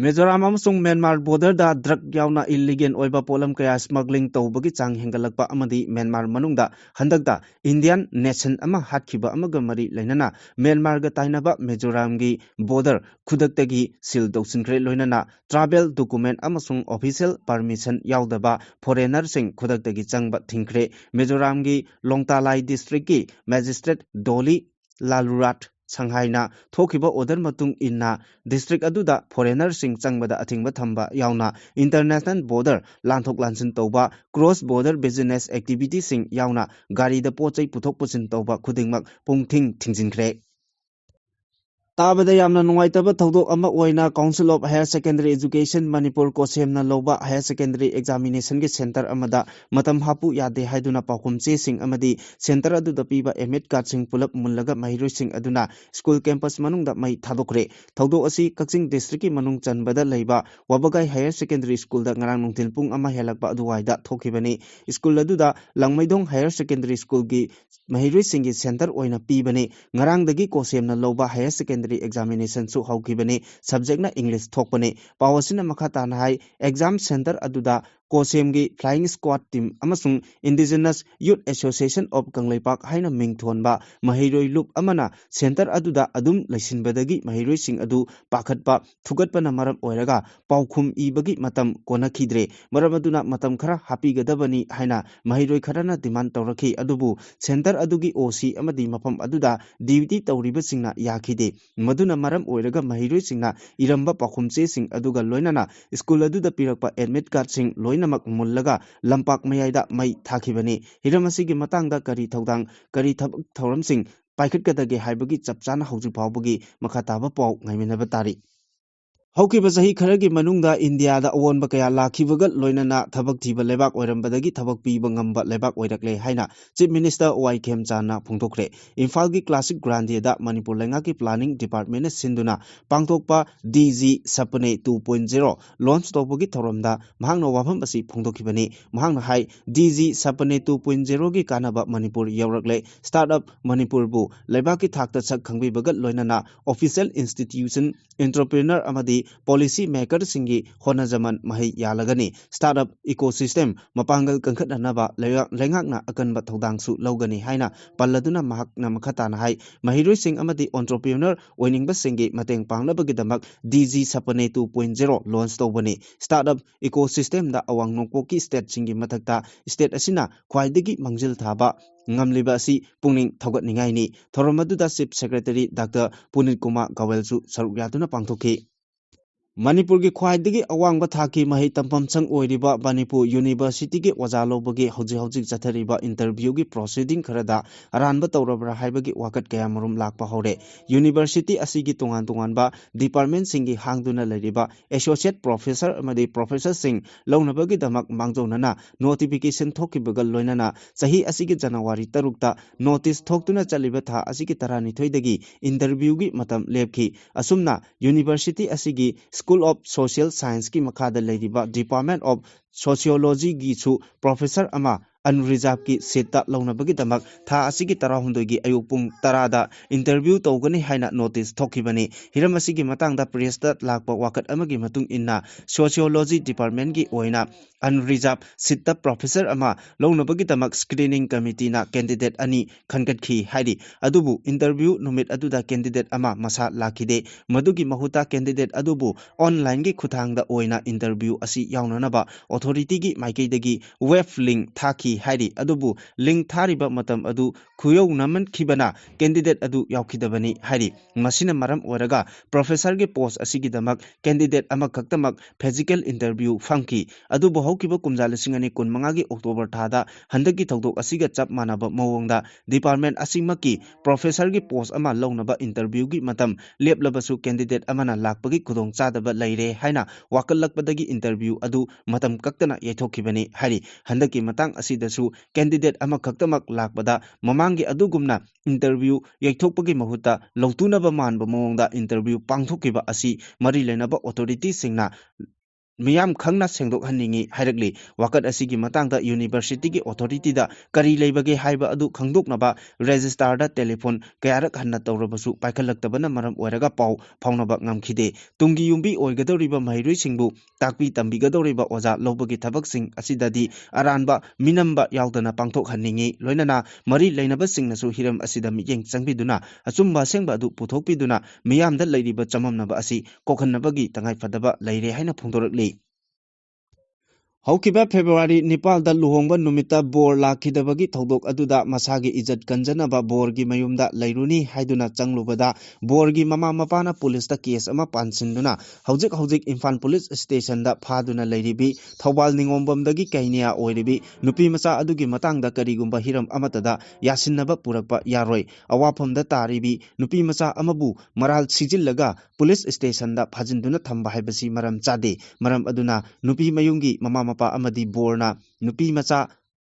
ꯃꯤꯖꯣꯔꯥꯝ ꯑꯃꯁꯨꯡ ꯃ꯭ꯌꯥꯟꯃꯥꯔ borderꯗ drug ꯌꯥꯎꯅ illegal ꯑꯣꯏꯕ ꯄꯣꯠꯂꯝ ꯀꯌꯥ smuggling ꯇꯧꯕꯒꯤ ꯆꯥꯡ ꯍꯦꯟꯒꯠꯂꯛꯄ ꯑꯃꯗꯤ ꯃ꯭ꯌꯥꯟꯃꯥꯔ ꯃꯅꯨꯡꯗ ꯍꯟꯗꯛꯇ Indian national ꯑꯃ ꯍꯥꯠꯈꯤꯕ ꯑꯃꯒ ꯃꯔꯤ ꯂꯩꯅꯅ ꯃ꯭ꯌꯥꯟꯃꯥꯔꯒ ꯇꯥꯏꯅꯕ ꯃꯤꯖꯣꯔꯥꯝꯒꯤ border ꯈꯨꯗꯛꯇꯒꯤ seal ꯇꯧꯁꯤꯟꯈ꯭ꯔꯦ꯫ ꯂꯣꯏꯅꯅ travel document ꯑꯃꯁꯨꯡ official permission ꯌꯥꯎꯗꯕ foreignerꯁꯤꯡ ꯈꯨꯗꯛꯇꯒꯤ ꯆꯪꯕ ꯊꯤꯡꯈ꯭ꯔꯦ꯫ ꯃꯤꯖꯣꯔꯥꯝꯒꯤ ꯂꯣꯡꯇꯥꯂꯥꯏ districtꯀꯤ magistrate ꯗꯣꯂꯤ ꯂꯥꯂꯨꯔꯥꯠ ꯁꯪꯍꯥꯏꯅ ꯊꯣꯛꯈꯤꯕ order ꯃꯇꯨꯡ ꯏꯟꯅ district ꯑꯗꯨꯗ foreignerꯁꯤꯡ ꯆꯪꯕꯗ ꯑꯊꯤꯡꯕ ꯊꯝꯕ ꯌꯥꯎꯅ international border ꯂꯥꯟꯊꯣꯛ ꯂꯥꯟꯁꯤꯟ ꯇꯧꯕ, cross border business activityꯁꯤꯡ ꯌꯥꯎꯅ ꯒꯥꯔꯤꯗ ꯄꯣꯠ ꯆꯩ ꯄꯨꯊꯣꯛ ꯄꯨꯁꯤꯟ ꯇꯧꯕ ꯈꯨꯗꯤꯡꯃꯛ ꯄꯨꯡꯊꯤꯡ ꯊꯤꯡꯖꯤꯟꯈ꯭ꯔꯦ꯫ ꯇꯥꯕꯗ ꯌꯥꯝꯅ ꯅꯨꯡꯉꯥꯏꯇꯕ ꯊꯧꯗꯣꯛ ꯑꯃ ꯑꯣꯏꯅ Council of Higher Secondary Education Manipur, ꯀꯣꯁꯦꯝꯅ ꯂꯧꯕ higher secondary examinationꯒꯤ centre ꯑꯃꯗ ꯃꯇꯝ ꯍꯥꯞꯄꯨ ꯌꯥꯗꯦ ꯍꯥꯏꯗꯨꯅ ꯄꯥꯎꯈꯨꯝ ꯆꯦꯁꯤꯡ ꯑꯃꯗꯤ centre ꯑꯗꯨꯗ ꯄꯤꯕ admit cardꯁꯤꯡ ꯄꯨꯂꯞ ꯃꯨꯜꯂꯒ ꯃꯍꯩꯔꯣꯏꯁꯤꯡ ꯑꯗꯨꯅ school campus ꯃꯅꯨꯡꯗ ꯃꯩ ꯊꯥꯗꯣꯛꯈ꯭ꯔꯦ꯫ ꯊꯧꯗꯣꯛ ꯑꯁꯤ ꯀꯛꯆꯤꯡ districtꯀꯤ ꯃꯅꯨꯡ ꯆꯟꯕꯗ ꯂꯩꯕ ꯋꯥꯕꯒꯥꯏ Higher Secondary Schoolꯗ ꯉꯔꯥꯡ ꯅꯨꯡꯊꯤꯜ ꯄꯨꯡ ꯑꯃ ꯍꯦꯜꯂꯛꯄ ꯑꯗꯨꯋꯥꯏꯗ ꯊꯣꯛꯈꯤꯕꯅꯤ꯫ School ꯑꯗꯨꯗ ꯂꯥꯡꯃꯩꯗꯣꯡ Higher Secondary Schoolꯒꯤ ꯃꯍꯩꯔꯣꯏꯁꯤꯡꯒꯤ centre ꯑꯣꯏꯅ ꯄꯤꯕꯅꯤ꯫ ꯉꯔꯥꯡꯗꯒꯤ ꯀꯣꯁꯦꯝꯅ ꯂꯧꯕ higher secondary examinationꯁꯨ ꯍꯧꯈꯤꯕꯅꯤ꯫ Subjectꯅ English ꯊꯣꯛꯄꯅꯤ꯫ ꯄꯥꯎ ꯑꯁꯤꯅ ꯃꯈꯥ ꯇꯥꯅ ꯍꯥꯏ, exam centre ꯑꯗꯨꯗ ꯀꯣꯁꯦꯝꯒꯤ Flying Squad Team ꯑꯃꯁꯨꯡ Indigenous Youth Association of Kangleipak ꯍꯥꯏꯅ ꯃꯤꯡ ꯊꯣꯟꯕ ꯃꯍꯩꯔꯣꯏ ꯂꯨꯞ ꯑꯃꯅ centre ꯑꯗꯨꯗ ꯑꯗꯨꯝ ꯂꯩꯁꯤꯟꯕꯗꯒꯤ ꯃꯍꯩꯔꯣꯏꯁꯤꯡ ꯑꯗꯨ ꯄꯥꯈꯠꯄ ꯊꯨꯒꯠꯄꯅ ꯃꯔꯝ ꯑꯣꯏꯔꯒ ꯄꯥꯎꯈꯨꯝ ꯏꯕꯒꯤ ꯃꯇꯝ ꯀꯣꯟꯅꯈꯤꯗ꯭ꯔꯦ꯫ ꯃꯔꯝ ꯑꯗꯨꯅ ꯃꯇꯝ ꯈꯔ ꯍꯥꯞꯄꯤꯒꯗꯕꯅꯤ ꯍꯥꯏꯅ ꯃꯍꯩꯔꯣꯏ ꯈꯔꯅ demand ꯇꯧꯔꯛꯈꯤ꯫ ꯑꯗꯨꯕꯨ centre ꯑꯗꯨꯒꯤ O C ꯑꯃꯗꯤ ꯃꯐꯝ ꯑꯗꯨꯗ duty ꯇꯧꯔꯤꯕꯁꯤꯡꯅ ꯌꯥꯈꯤꯗꯦ꯫ ꯃꯗꯨꯅ ꯃꯔꯝ ꯑꯣꯏꯔꯒ ꯃꯍꯩꯔꯣꯏꯁꯤꯡꯅ ꯏꯔꯝꯕ ꯄꯥꯎꯈꯨꯝ ꯆꯦꯁꯤꯡ ꯑꯗꯨꯒ ꯂꯣꯏꯅꯅ school ꯑꯗꯨꯗ ꯄꯤꯔꯛꯄ admit cardꯁꯤꯡ ꯂꯣꯏꯅꯃꯛ ꯃꯨꯜꯂꯒ ꯂꯝꯄꯥꯛ ꯃꯌꯥꯏꯗ ꯃꯩ ꯊꯥꯈꯤꯕꯅꯤ꯫ ꯍꯤꯔꯝ ꯑꯁꯤꯒꯤ ꯃꯇꯥꯡꯗ ꯀꯔꯤ ꯊꯧꯗꯥꯡ, ꯀꯔꯤ ꯊꯕꯛ ꯊꯧꯔꯝꯁꯤꯡ ꯄꯥꯏꯈꯠꯀꯗꯒꯦ ꯍꯥꯏꯕꯒꯤ ꯆꯞ ꯆꯥꯅ ꯍꯧꯖꯤꯛ ꯐꯥꯎꯕꯒꯤ ꯃꯈꯥ ꯇꯥꯕ ꯄꯥꯎ ꯉꯥꯏꯃꯤꯟꯅꯕ ꯇꯥꯔꯤ꯫ ꯍꯧꯈꯤꯕ ꯆꯍꯤ ꯈꯔꯒꯤ ꯃꯅꯨꯡꯗ ꯏꯟꯗꯤꯌꯥꯗ ꯑꯑꯣꯟꯕ ꯀꯌꯥ ꯂꯥꯛꯈꯤꯕꯒ ꯂꯣꯏꯅꯅ ꯊꯕꯛ ꯊꯤꯕ ꯂꯩꯕꯥꯛ ꯑꯣꯏꯔꯝꯕꯗꯒꯤ ꯊꯕꯛ ꯄꯤꯕ ꯉꯝꯕ ꯂꯩꯕꯥꯛ ꯑꯣꯏꯔꯛꯂꯦ ꯍꯥꯏꯅ Chief Minister ꯋꯥꯏ ꯈꯦꯝꯆꯥꯟꯅ ꯐꯣꯡꯗꯣꯛꯈ꯭ꯔꯦ꯫ ꯏꯝꯐꯥꯜꯒꯤ ꯀ꯭ꯂꯥꯁꯤꯛ ꯒ꯭ꯔꯥꯟꯗꯤꯗ ꯃꯅꯤꯄꯨꯔ ꯂꯩꯉꯥꯛꯀꯤ Planning Departmentꯅ ꯁꯤꯟꯗꯨꯅ ꯄꯥꯡꯊꯣꯛꯄ D G Sapne two point zero launch ꯇꯧꯕꯒꯤ ꯊꯧꯔꯝꯗ ꯃꯍꯥꯛꯅ ꯋꯥꯐꯝ ꯑꯁꯤ ꯐꯣꯡꯗꯣꯛꯈꯤꯕꯅꯤ꯫ ꯃꯍꯥꯛꯅ ꯍꯥꯏ, D G Sapne two point zeroꯒꯤ ꯀꯥꯟꯅꯕ ꯃꯅꯤꯄꯨꯔ ꯌꯧꯔꯛꯂꯦ꯫ Startup ꯃꯅꯤꯄꯨꯔꯕꯨ ꯂꯩꯕꯥꯛꯀꯤ ꯊꯥꯛꯇ ꯁꯛ ꯈꯪꯕꯤꯕꯒ ꯂꯣꯏꯅꯅ official institution, entrepreneur ꯑꯃꯗꯤ policy makerꯁꯤꯡꯒꯤ ꯍꯣꯠꯅꯖꯃꯟ ꯃꯍꯩ ꯌꯥꯜꯂꯒꯅꯤ꯫ Startup ecosystem ꯃꯄꯥꯡꯒꯜ ꯀꯟꯈꯠꯅꯅꯕ ꯂꯩꯉꯥꯛ-, ꯂꯩꯉꯥꯛꯅ ꯑꯀꯟꯕ ꯊꯧꯗꯥꯡꯁꯨ ꯂꯧꯒꯅꯤ ꯍꯥꯏꯅ ꯄꯜꯂꯗꯨꯅ ꯃꯍꯥꯛꯅ ꯃꯈꯥ ꯇꯥꯅ ꯍꯥꯏ, ꯃꯍꯩꯔꯣꯏꯁꯤꯡ ꯑꯃꯗꯤ entrepreneur ꯑꯣꯏꯅꯤꯡꯕꯁꯤꯡꯒꯤ ꯃꯇꯦꯡ ꯄꯥꯡꯅꯕꯒꯤꯗꯃꯛ D G Sapne two point zero launch ꯇꯧꯕꯅꯤ꯫ Startup ecosystemꯗ ꯑꯋꯥꯡ ꯅꯣꯡꯄꯣꯛꯀꯤ stateꯁꯤꯡꯒꯤ ꯃꯊꯛꯇ state ꯑꯁꯤꯅ ꯈ꯭ꯋꯥꯏꯗꯒꯤ ꯃꯥꯡꯖꯤꯜ ꯊꯥꯕ ꯉꯝꯂꯤꯕ ꯑꯁꯤ ꯄꯨꯛꯅꯤꯡ ꯊꯧꯒꯠꯅꯤꯡꯉꯥꯏꯅꯤ꯫ ꯊꯧꯔꯝ ꯑꯗꯨꯗ Chief Secretary Doctor ꯄꯨꯅꯤꯠ ꯀꯨꯃꯥꯔ ꯒꯣꯌꯜꯁꯨ ꯁꯔꯨꯛ ꯌꯥꯗꯨꯅ ꯄꯥꯡꯊꯣꯛꯈꯤ꯫ ꯃꯅꯤꯄꯨꯔꯒꯤ ꯈ꯭ꯋꯥꯏꯗꯒꯤ ꯑꯋꯥꯡꯕ ꯊꯥꯛꯀꯤ ꯃꯍꯩ ꯇꯝꯐꯝ ꯁꯪ ꯑꯣꯏꯔꯤꯕ ꯃꯅꯤꯄꯨꯔ Universityꯒꯤ ꯑꯣꯖꯥ ꯂꯧꯕꯒꯤ ꯍꯧꯖꯤꯛ ꯍꯧꯖꯤꯛ ꯆꯠꯊꯔꯤꯕ interviewꯒꯤ proceeding ꯈꯔꯗ ꯑꯔꯥꯟꯕ ꯇꯧꯔꯕ꯭ꯔꯥ ꯍꯥꯏꯕꯒꯤ ꯋꯥꯀꯠ ꯀꯌꯥꯃꯔꯨꯝ ꯂꯥꯛꯄ ꯍꯧꯔꯦ꯫ University ꯑꯁꯤꯒꯤ ꯇꯣꯉꯥꯟ ꯇꯣꯉꯥꯟꯕ departmentꯁꯤꯡꯒꯤ ꯍꯥꯡꯗꯨꯅ ꯂꯩꯔꯤꯕ associate professor ꯑꯃꯗꯤ professorꯁꯤꯡ ꯂꯧꯅꯕꯒꯤꯗꯃꯛ ꯃꯥꯡꯖꯧꯅꯅ notification ꯊꯣꯛꯈꯤꯕꯒ ꯂꯣꯏꯅꯅ ꯆꯍꯤ ꯑꯁꯤꯒꯤ January ꯇꯔꯨꯛꯇ notice ꯊꯣꯛꯇꯨꯅ ꯆꯠꯂꯤꯕ ꯊꯥ ꯑꯁꯤꯒꯤ ꯇꯔꯥꯅꯤꯊꯣꯏꯗꯒꯤ interviewꯒꯤ ꯃꯇꯝ ꯂꯦꯞꯈꯤ꯫ ꯑꯁꯨꯝꯅ University ꯑꯁꯤꯒꯤ School of Social Scienceꯀꯤ ꯃꯈꯥꯗ ꯂꯩꯔꯤꯕ Department of Sociologyꯒꯤꯁꯨ professor ꯑꯃ unreservedꯀꯤ seatꯇ ꯂꯧꯅꯕꯒꯤꯗꯃꯛ ꯊꯥ ꯑꯁꯤꯒꯤ ꯇꯔꯥꯍꯨꯝꯗꯣꯏꯒꯤ ꯑꯌꯨꯛ ꯄꯨꯡ ꯇꯔꯥꯗ interview ꯇꯧꯒꯅꯤ ꯍꯥꯏꯅ notice ꯊꯣꯛꯈꯤꯕꯅꯤ꯫ ꯍꯤꯔꯝ ꯑꯁꯤꯒꯤ ꯃꯇꯥꯡꯗ pressꯇ ꯂꯥꯛꯄ ꯋꯥꯀꯠ ꯑꯃꯒꯤ ꯃꯇꯨꯡ ꯏꯟꯅ Sociology Departmentꯀꯤ ꯑꯣꯏꯅ unreserved seatꯇ professor ꯑꯃ ꯂꯧꯅꯕꯒꯤꯗꯃꯛ screening committeeꯅ candidate ꯑꯅꯤ ꯈꯟꯒꯠꯈꯤ ꯍꯥꯏꯔꯤ꯫ ꯑꯗꯨꯕꯨ interview ꯅꯨꯃꯤꯠ ꯑꯗꯨꯗ candidate ꯑꯃ ꯃꯁꯥ ꯂꯥꯛꯈꯤꯗꯦ꯫ ꯃꯗꯨꯒꯤ ꯃꯍꯨꯠꯇ candidate ꯑꯗꯨꯕꯨ onlineꯒꯤ ꯈꯨꯠꯊꯥꯡꯗ ꯑꯣꯏꯅ interview ꯑꯁꯤ ꯌꯥꯎꯅꯅꯕ authorityꯒꯤ ꯃꯥꯏꯀꯩꯗꯒꯤ web link ꯊꯥꯈꯤ ꯍꯥꯏꯔꯤ꯫ ꯑꯗꯨꯕꯨ link ꯊꯥꯔꯤꯕ ꯃꯇꯝ ꯑꯗꯨ ꯈꯨꯌꯧꯅꯃꯟꯈꯤꯕꯅ candidate ꯑꯗꯨ ꯌꯥꯎꯈꯤꯗꯕꯅꯤ ꯍꯥꯏꯔꯤ꯫ ꯃꯁꯤꯅ ꯃꯔꯝ ꯑꯣꯏꯔꯒ professorꯒꯤ post ꯑꯁꯤꯒꯤꯗꯃꯛ candidate ꯑꯃꯈꯛꯇꯃꯛ physical interview ꯐꯝꯈꯤ꯫ ꯑꯗꯨꯕꯨ ꯍꯧꯈꯤꯕ ꯀꯨꯝꯖꯥ ꯂꯤꯁꯤꯡ ꯑꯅꯤ ꯀꯨꯟꯃꯉꯥꯒꯤ ꯑꯣꯛꯇꯣꯕꯔ ꯊꯥꯗ ꯍꯟꯗꯛꯀꯤ ꯊꯧꯗꯣꯛ ꯑꯁꯤꯒ ꯆꯞ ꯃꯥꯟꯅꯕ ꯃꯑꯣꯡꯗ department ꯑꯁꯤꯃꯛꯀꯤ professorꯒꯤ post ꯑꯃ ꯂꯧꯅꯕ interviewꯒꯤ ꯃꯇꯝ ꯂꯦꯞꯂꯕꯁꯨ candidate ꯑꯃꯅ ꯂꯥꯛꯄꯒꯤ ꯈꯨꯗꯣꯡꯆꯥꯗꯕ ꯂꯩꯔꯦ ꯍꯥꯏꯅ ꯋꯥꯀꯠꯂꯛꯄꯗꯒꯤ interview ꯑꯗꯨ ꯃꯇꯝ ꯀꯛꯇꯅ ꯌꯩꯊꯣꯛꯈꯤꯕꯅꯤ ꯍꯥꯏꯔꯤ꯫ ꯍꯟꯗꯛꯀꯤ ꯃꯇꯥꯡ ꯑꯁꯤꯗꯁꯨ candidate ꯑꯃꯈꯛꯇꯃꯛ ꯂꯥꯛꯄꯗ ꯃꯃꯥꯡꯒꯤ ꯑꯗꯨꯒꯨꯝꯅ interview ꯌꯩꯊꯣꯛꯄꯒꯤ ꯃꯍꯨꯠꯇ ꯂꯧꯇꯨꯅꯕ ꯃꯥꯟꯕ ꯃꯑꯣꯡꯗ interview ꯄꯥꯡꯊꯣꯛꯈꯤꯕ ꯑꯁꯤ ꯃꯔꯤ ꯂꯩꯅꯕ authorityꯁꯤꯡꯅ ꯃꯤꯌꯥꯝ ꯈꯪꯅ ꯁꯦꯡꯗꯣꯛꯍꯟꯅꯤꯡꯏ ꯍꯥꯏꯔꯛꯂꯤ꯫ ꯋꯥꯀꯠ ꯑꯁꯤꯒꯤ ꯃꯇꯥꯡꯗ universityꯒꯤ authorityꯗ ꯀꯔꯤ ꯂꯩꯕꯒꯦ ꯍꯥꯏꯕ ꯑꯗꯨ ꯈꯪꯗꯣꯛꯅꯕ registrarꯗ telephone ꯀꯌꯥꯔꯛ ꯍꯟꯅ ꯇꯧꯔꯕꯁꯨ ꯄꯥꯏꯈꯠꯂꯛꯇꯕꯅ ꯃꯔꯝ ꯑꯣꯏꯔꯒ ꯄꯥꯎ ꯐꯥꯎꯅꯕ ꯉꯝꯈꯤꯗꯦ꯫ ꯇꯨꯡꯒꯤ ꯌꯨꯝꯕꯤ ꯑꯣꯏꯒꯗꯧꯔꯤꯕ ꯃꯍꯩꯔꯣꯏꯁꯤꯡꯕꯨ ꯇꯥꯛꯄꯤ ꯇꯝꯕꯤꯒꯗꯧꯔꯤꯕ ꯑꯣꯖꯥ ꯂꯧꯕꯒꯤ ꯊꯕꯛꯁꯤꯡ ꯑꯁꯤꯗꯗꯤ ꯑꯔꯥꯟꯕ ꯃꯤꯅꯝꯕ ꯌꯥꯎꯗꯅ ꯄꯥꯡꯊꯣꯛꯍꯟꯅꯤꯡꯏ꯫ ꯂꯣꯏꯅꯅ ꯃꯔꯤ ꯂꯩꯅꯕꯁꯤꯡꯅꯁꯨ ꯍꯤꯔꯝ ꯑꯁꯤꯗ ꯃꯤꯠꯌꯦꯡ ꯆꯪꯕꯤꯗꯨꯅ ꯑꯆꯨꯝꯕ ꯑꯁꯦꯡꯕ ꯑꯗꯨ ꯄꯨꯊꯣꯛꯄꯤꯗꯨꯅ ꯃꯤꯌꯥꯝꯗ ꯂꯩꯔꯤꯕ ꯆꯃꯝꯅꯕ ꯑꯁꯤ ꯀꯣꯛꯍꯟꯅꯕꯒꯤ ꯇꯉꯥꯏꯐꯗꯕ ꯂꯩꯔꯦ ꯍꯥꯏꯅ ꯐꯣꯡꯗꯣꯔꯛꯂꯤ꯫ ꯍꯧꯈꯤꯕ February ꯅꯤꯄꯥꯜꯗ ꯂꯨꯍꯣꯡꯕ ꯅꯨꯃꯤꯠꯇ ꯕꯣꯔ ꯂꯥꯛꯈꯤꯗꯕꯒꯤ ꯊꯧꯗꯣꯛ ꯑꯗꯨꯗ ꯃꯁꯥꯒꯤ ꯏꯖꯠ ꯀꯟꯖꯅꯕ ꯕꯣꯔꯒꯤ ꯃꯌꯨꯝꯗ ꯂꯩꯔꯨꯅꯤ ꯍꯥꯏꯗꯨꯅ ꯆꯪꯂꯨꯕꯗ ꯕꯣꯔꯒꯤ ꯃꯃꯥ ꯃꯄꯥꯅ ꯄꯨꯂꯤꯁꯇ case ꯑꯃ ꯄꯥꯟꯁꯤꯟꯗꯨꯅ ꯍꯧꯖꯤꯛ ꯍꯧꯖꯤꯛ ꯏꯝꯐꯥꯜ ꯄꯨꯂꯤꯁ stationꯗ ꯐꯥꯗꯨꯅ ꯂꯩꯔꯤꯕꯤ ꯊꯧꯕꯥꯜ ꯅꯤꯉꯣꯝꯕꯝꯗꯒꯤ ꯀꯩꯅꯤꯌꯥ ꯑꯣꯏꯔꯤꯕꯤ ꯅꯨꯄꯤ ꯃꯆꯥ ꯑꯗꯨꯒꯤ ꯃꯇꯥꯡꯗ ꯀꯔꯤꯒꯨꯝꯕ ꯍꯤꯔꯝ ꯑꯃꯠꯇꯗ ꯌꯥꯁꯤꯟꯅꯕ ꯄꯨꯔꯛꯄ ꯌꯥꯔꯣꯏ꯫ ꯑꯋꯥꯐꯝꯗ ꯇꯥꯔꯤꯕꯤ ꯅꯨꯄꯤ ꯃꯆꯥ ꯑꯃꯕꯨ ꯃꯔꯥꯜ ꯁꯤꯖꯤꯜꯂꯒ ꯄꯨꯂꯤꯁ stationꯗ ꯐꯥꯖꯤꯟꯗꯨꯅ ꯊꯝꯕ ꯍꯥꯏꯕꯁꯤ ꯃꯔꯝ ꯆꯥꯗꯦ꯫ ꯃꯔꯝ ꯑꯗꯨꯅ ꯅꯨꯄꯤ ꯃꯌꯨꯝꯒꯤ ꯃꯃꯥ ꯃꯄꯥ ꯑꯃꯗꯤ ꯕꯣꯔꯅ ꯅꯨꯄꯤ ꯃꯆꯥ